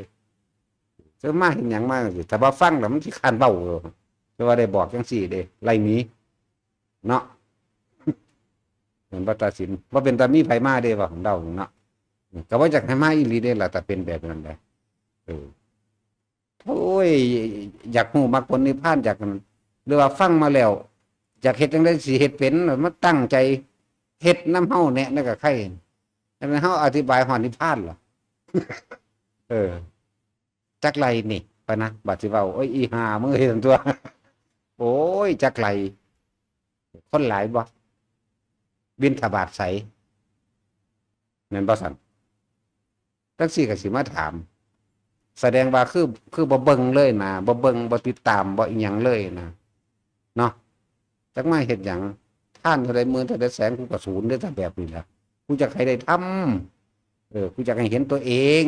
จะมาเฮ็ดหยังมาจั่งซี้ ถ้าบ่ฟังแล้วมันสิคร้านเว้า จะว่าได้บอกจั่งซี้เด้ ไล่หนี เนาะ เห็นบ่ ตัดสิน บ่เป็นตามีไผมาเด้ ว่าของเราเนาะ ก็บ่อยากให้มาอีหลีเด้ล่ะ ถ้าเป็นแบบนั้นแหละ เออ โอ้ย อยากรู้มรรคผลนิพพาน อยาก หรือว่าฟังมาแล้ว อยากเฮ็ดจั่งใดสิเฮ็ดเป็น มาตั้งใจเฮ็ดนำเฮาแหน่ นั่นก็ใคร อันนั้นเฮาอธิบายฮอดนิพพานเหรอ เออ จักไรนี่ ปะนะ บัดสิเว้า โอ้ย อีห่า มึงเห็นตัว โอ้ย จักไร คนหลายบ่ บิณฑบาตไส แม่นบ่ซั่น จั่งซี้ก็สิมาถาม แสดงว่าคือ คือบ่เบิ่งเลยนะ บ่เบิ่ง บ่ติดตาม บ่อิหยังเลยนะ เนาะ จักมาเฮ็ดหยัง ทานเท่าใด หมื่นเท่าใด แสน กูก็สูนเด้อ ถ้าแบบนี้ล่ะ กูอยากให้ได้ทำ เออ กูอยากให้เห็นตัวเอง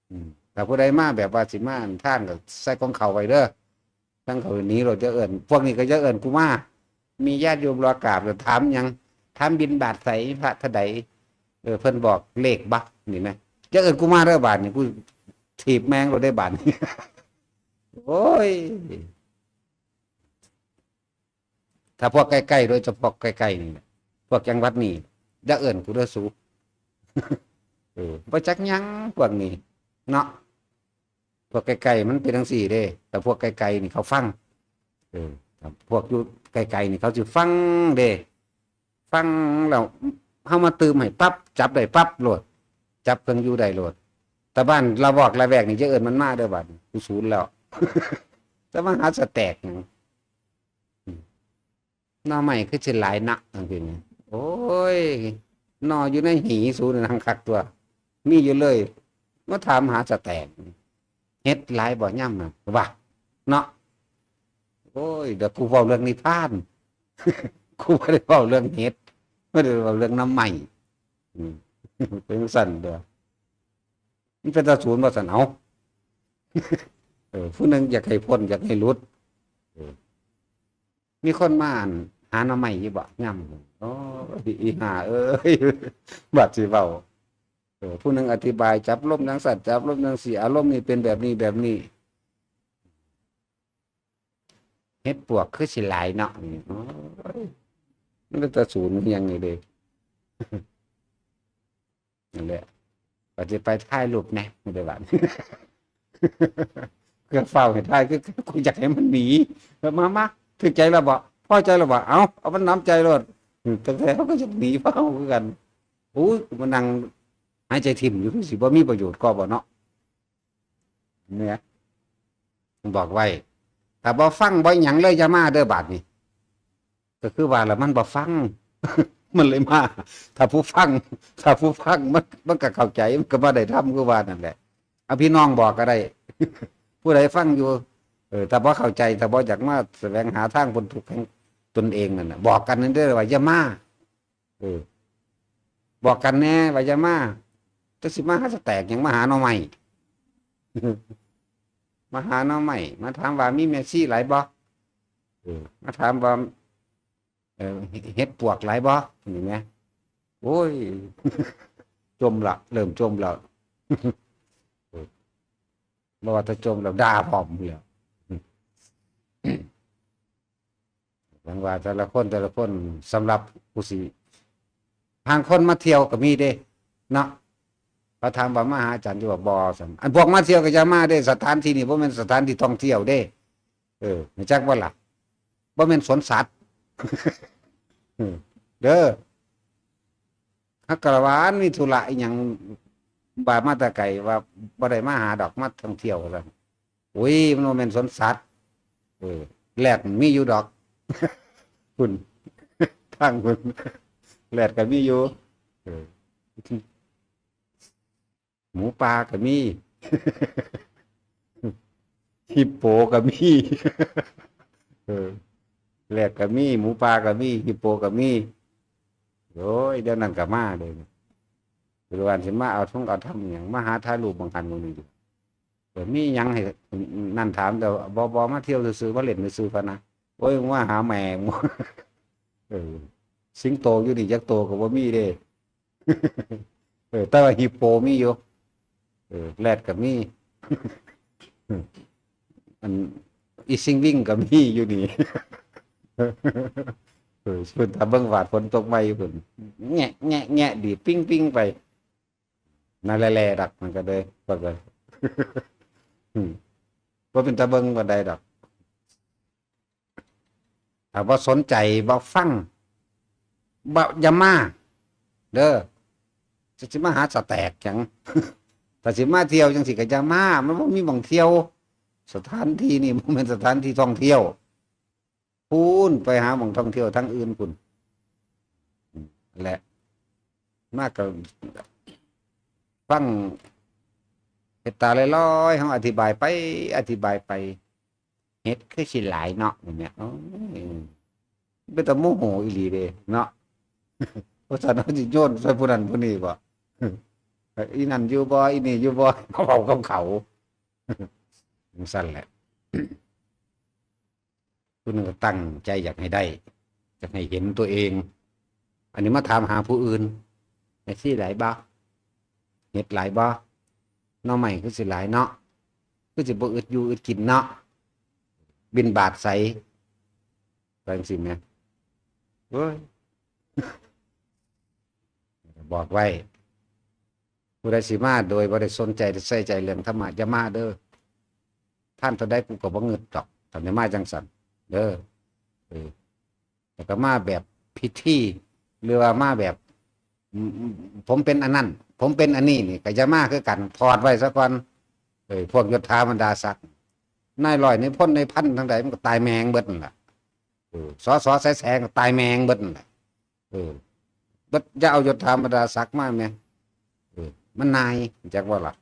อืม ถ้าผู้ใดมาแบบว่าสิมาอันทานก็ใส่ของเขาไว้เด้อ ทั้งเขาหนีโลด จะเอิ้น พวกนี้ก็จะเอิ้นกูมา มีญาติโยมรอกราบ ก็ถามหยัง ถามบิณฑบาตไส พระเท่าใด เออ เพิ่นบอกเลขบักนี่ไหม จะเอิ้นกูมาเด้อบาดนี่ กูถีบแม่งโลดได้บาดนี่ โอ้ย ถ้าพวกใกล้ๆ โดยเฉพาะใกล้ๆ นี่แหละ พวกจังหวัดนี่ อย่าเอิ้นกูเด้อสู เออ บ่จักหยังพวกนี้ เนาะ พวกใกล้ๆ มันเป็นจังซี่เด้ แต่พวกไกลๆ นี่เขาฟัง เออ พวกอยู่ไกลๆ นี่เขาสิฟังเด้ ฟังแล้ว เฮามาตื่มให้ปั๊บ จับได้ปั๊บโลด จับเครื่องอยู่ได้โลด แต่บ้านละวอกละแวกนี่จะเอิ้นมันมาเด้อบาดนี้ กูสูนแล้ว แต่มาหาสแต็กหยัง หน่อไม้คือสิหลายนักจังซี่นี่ โอ้ย หน่ออยู่ในหีสูนนั่งคักตัว มีอยู่เลย มาถามหาสแต็ก เห็ดหลายบ่ย่ำน่ะ ว่า เนาะ โอ้ย เดี๋ยวกูเว้าเรื่องนิพพาน กูบ่ได้เว้าเรื่องเห็ด บ่ได้เว้าเรื่องหน่อไม้ อืม เป็นจั่งซั้นเด้อ มันเป็นตาสูนบ่ซั่น เอ้า เออ ผู้หนึ่งอยากให้พ้น อยากให้หลุด เออ มีคนมาอั่นหาหน่อไม้อยู่บ่ ย่ำ โอ้ย อีห่าเอ้ย บัดสิเว้า เออ ผู้หนึ่งอธิบาย จับลมจั่งซั้น จับลมจั่งซี้ อารมณ์นี่เป็นแบบนี้ แบบนี้ เห็ดปวกคือสิหลายเนาะ โอ้ย มันเป็นตาสูนคือหยังนี่เด้ นั่นแหละ ก็สิไปถ่ายรูปแหน่ บ่ได้ว่า เพื่อฟ้าวให้ถ่าย คือ คือกูอยากให้มันหนี แล้วมา มา ถืกใจแล้วบ่ พอใจแล้วบ่ เอา เอามันหนำใจโลด อืม แต่เขาก็อยากหนีฟ้าวคือกัน โอ้ย มานั่งหายใจถิ่มอยู่ คือสิบ่มีประโยชน์ก็บ่เนาะ เนี่ย บอกไว้ ถ้าบ่ฟังบ่หยังเลย อย่ามาเด้อบาดนี้ ก็คือว่าแล้วมันบ่ฟัง มันเลยมา ถ้าผู้ฟัง ถ้าผู้ฟังมัน มันก็เข้าใจ มันก็มาได้ธรรมคือว่านั่นแหละ เอาพี่น้องบอกก็ได้ ผู้ใดฟังอยู่ เออ ถ้าบ่เข้าใจ ถ้าบ่อยากมาแสวงหาทางพ้นทุกข์แห่งตนเองนั่นน่ะ บอกกันนั่นเด้อว่าอย่ามา เออ บอกกันแหน่ว่าอย่ามา จักสิมาหาสแต็กหยัง มาหาหน่อไม้ มาหาหน่อไม้ มาถามว่ามีแม่ชีหลายบ่ เออ มาถามว่า เออ เห็ดปวกหลายบ่ นี่แหม โอ้ย จมละ เริ่มจมแล้ว เออ บ่ว่าแต่จมแล้ว ด่าพร้อมแล้ว หวังว่าแต่ละคน แต่ละคน สำหรับผู้สิ บางคนมาเที่ยวก็มีเด้ เนาะ เขาถามว่ามาหาอาจารย์อยู่บ่ บ่ ซั่น อันพวกมาเที่ยวก็อย่ามาเด้ สถานที่นี่บ่แม่นสถานที่ท่องเที่ยวเด้ เออ รู้จักบ่ล่ะ บ่แม่นสวนสัตว์ เออ เด้อ ฮักกะละวานมีธุระอีหยัง บ่ามาแต่ไกล ว่าบ่ได้มาหาดอก มาท่องเที่ยว ว่าซั่น อุ้ย มันบ่แม่นสวนสัตว์ เออ แรดมีอยู่ดอก พุ้น ทางพุ้น แรดก็มีอยู่ เออ หมูป่าก็มี ฮิปโปก็มี เออ แรดก็มี หมูป่าก็มี ฮิปโปก็มี โอ้ย เดี๋ยวนั้นก็มาเลย หรือว่าสิมาเอาท่องเอาธรรมหยัง มาหาถ่ายรูปบางคันบางนี้ เออ มีหยังให้นั่นถาม แต่บ่ บ่ มาเที่ยวซื่อๆ มาเล่นซื่อๆ พะนะ โอ้ย มาหาแมง เออ สิงโตอยู่นี่จักโตก็บ่มีเด้ เออ แต่ว่าฮิปโปมีอยู่ เออ แรดก็มี อัน อีซิงวิ่งก็มีอยู่นี่ เออ เพิ่นถ้าเบิ่งวาดฝนตกใหม่เพิ่น แงะ แงะ แงะ ดีดปิ้งปิ้งไป นั่นแหละแหละดอก มันก็เลย ว่ากัน อืม บ่เป็นตาเบิ่งปานใดดอก ถ้าบ่สนใจ บ่ฟัง บ่ อย่ามา เด้อ จะสิมาหาสแต็กหยัง ถ้าสิมาเที่ยวจังซี่ก็อย่ามา มันบ่มีหม่องเที่ยว สถานที่นี่บ่แม่นสถานที่ท่องเที่ยว พู้นไปหาหม่องท่องเที่ยวทางอื่นพู้น และ มากก็ฟัง เฮ็ดตาลอยๆ เฮาอธิบายไป อธิบายไป เห็ดคือสิหลายเนาะ อย่างเงี้ย โอ้ย เป็นตาโมโหอีหลีเด้เนาะ เพราะฉะนั้นสิโยนใส่ผู้นั้นผู้นี้บ่ อีนั่นอยู่บ่ อีนี่อยู่บ่ เขาเว้ากับเขา จั่งซั้นแหละ ผู้หนึ่งก็ตั้งใจอยากให้ได้ อยากให้เห็นตัวเอง อันนี้มาถามหาผู้อื่น แม่ชีหลายบ่ เฮ็ดหลายบ่ หน่อไม้คือสิหลายเนาะ คือสิบ่อึดอยู่อึดกินเนาะ บิณฑบาตใส ว่าจั่งซี้แหม เว้ย บอกไว้ ผู้ใดสิมาโดยบ่ได้สนใจใส่ใจเรื่องธรรมะ อย่ามาเด้อ ทานเท่าใดกูก็บ่งึดดอก ถ้าได้มาจั่งซั้น เด้อ เออ แล้วก็มาแบบพิธี หรือว่ามาแบบ อืม อืม ผมเป็นอันนั้น ผมเป็นอันนี้นี่ ก็อย่ามาคือกัน ถอดไว้ซะก่อน เออ พวกยศถาบรรดาศักดิ์ นายร้อย นายพล นายพัน ทั้งหลาย มันก็ตายแม่งเบิดนั่นล่ะ เออ สส สายแสง ก็ตายแม่งเบิดนั่นล่ะ เออ เบิด อย่าเอายศถาบรรดาศักดิ์มาแหม เออ มันนาย จักว่าล่ะ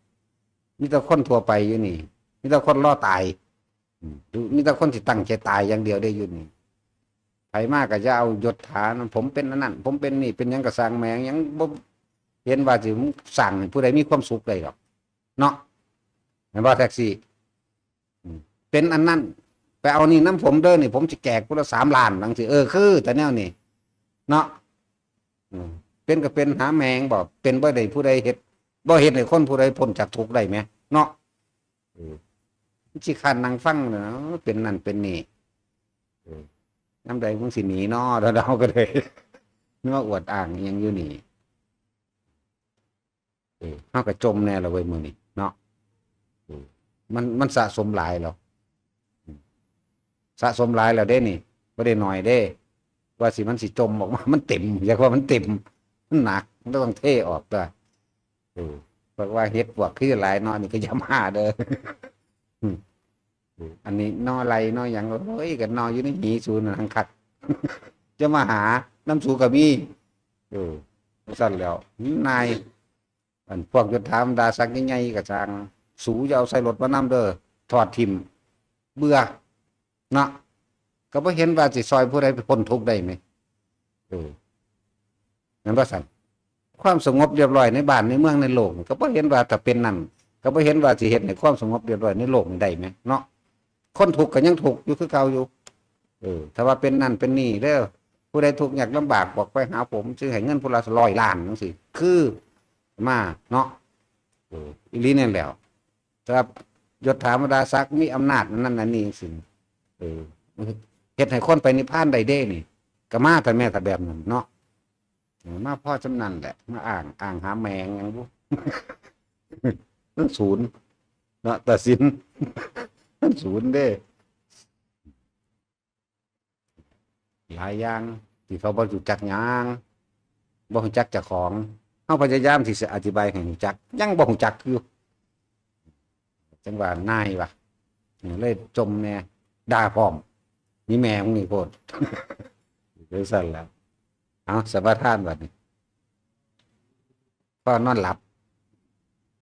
มีแต่คนทั่วไปอยู่นี่ มีแต่คนรอตาย อืม มีแต่คนที่ตั้งใจตายอย่างเดียวได้อยู่นี่ ไผมาก็จะเอายศถานะ ผมเป็นอันนั้น ผมเป็นนี่ เป็นหยังก็สร้างแม่ง หยังบ่เห็นว่าสิสร้างให้ผู้ใดมีความสุขได้ดอก เนาะ แม่นบ่แท็กซี่ อืม เป็นอันนั้น ไปเอานี่นำผมเด้อนี่ ผมสิแจกผู้ละสามล้าน จั่งซี้ เออ คือ แต่แนวนี้ เนาะ อืม เป็นก็เป็นหาแม่งบ่ เป็นบ่ได้ผู้ใดเฮ็ด บ่เฮ็ดให้คนผู้ใดพ้นจากทุกข์ได้แหม เนาะ เออ มันสิคันนั่งฟังเนาะ เป็นนั่นเป็นนี่ เออ ยามใดมึงสิหนีน้อ เดาๆ ก็เลย มาอวดอ้างอิหยังอยู่นี่ เออ เฮาก็จมแน่ละเว้ยมื้อนี้เนาะ เออ มัน มันสะสมหลายแล้ว อืม สะสมหลายแล้วเด้นี่ บ่ได้น้อยเด้ ว่าสิมันสิจมออกมา มันเต็ม อยากว่ามันเต็ม มันหนัก มันต้องเทออกตัว เออ บอกว่าเฮ็ดปวกคือหลายเนาะ นี่ก็อย่ามาเด้อ อืม เออ อันนี้หน่อไรหน่อหยัง โอ้ย กันหน่ออยู่ในหีสูนั่นหังคัก จะมาหานำสูก็มี เออ ซั่นแล้ว นาย อันพวกยศถาบรรดาศักดิ์ใหญ่ๆ ก็ช่าง สูอย่าเอาใส่รถมานำเด้อ ถอดถิ่ม เบื่อ เนาะ ก็บ่เห็นว่าสิซอยผู้ใดพ้นทุกข์ได้แหม เออ แม่นบ่ซั่น ความสงบเรียบร้อยในบ้านในเมืองในโลกนี่ ก็บ่เห็นว่าถ้าเป็นนั่น ก็บ่เห็นว่าสิเฮ็ดให้ความสงบเรียบร้อยในโลกนี่ได้แหม เนาะ คนทุกข์ก็ยังทุกข์อยู่คือเก่าอยู่ เออ ถ้าว่าเป็นนั่นเป็นนี่เด้อ ผู้ใดทุกข์ยากลำบากบอกไปหาผม สิให้เงินผู้ละร้อยล้านจั่งซี้ คือ มา เนาะ เออ อีหลีนั่นแหล้ว ถ้ายศถาบรรดาศักดิ์มีอำนาจอันนั้นอันนี้จั่งซี้ เออ เฮ็ดให้คนไปนิพพานได้เด้นี่ ก็มาแต่แม่แต่แบบนั้นเนาะ เออ มาพอส่ำนั้นแหละ มาอ้าง อ้างหาแม่งหยังบุ มันศูนย์ เนาะ ตัดสิน มันศูนย์เด้ หลายอย่างที่เขาบ่รู้จักหยัง บ่รู้จักเจ้าของ เฮาพยายามที่สิอธิบายให้รู้จัก ยังบ่รู้จักอยู่ จั่งว่านายว่ะ เออ เลยจมแน่ ด่าพร้อม มีแม่มึงนี่โพด จั่งซั่นล่ะ เอา สมาทานบัดนี้ พอนอนหลับ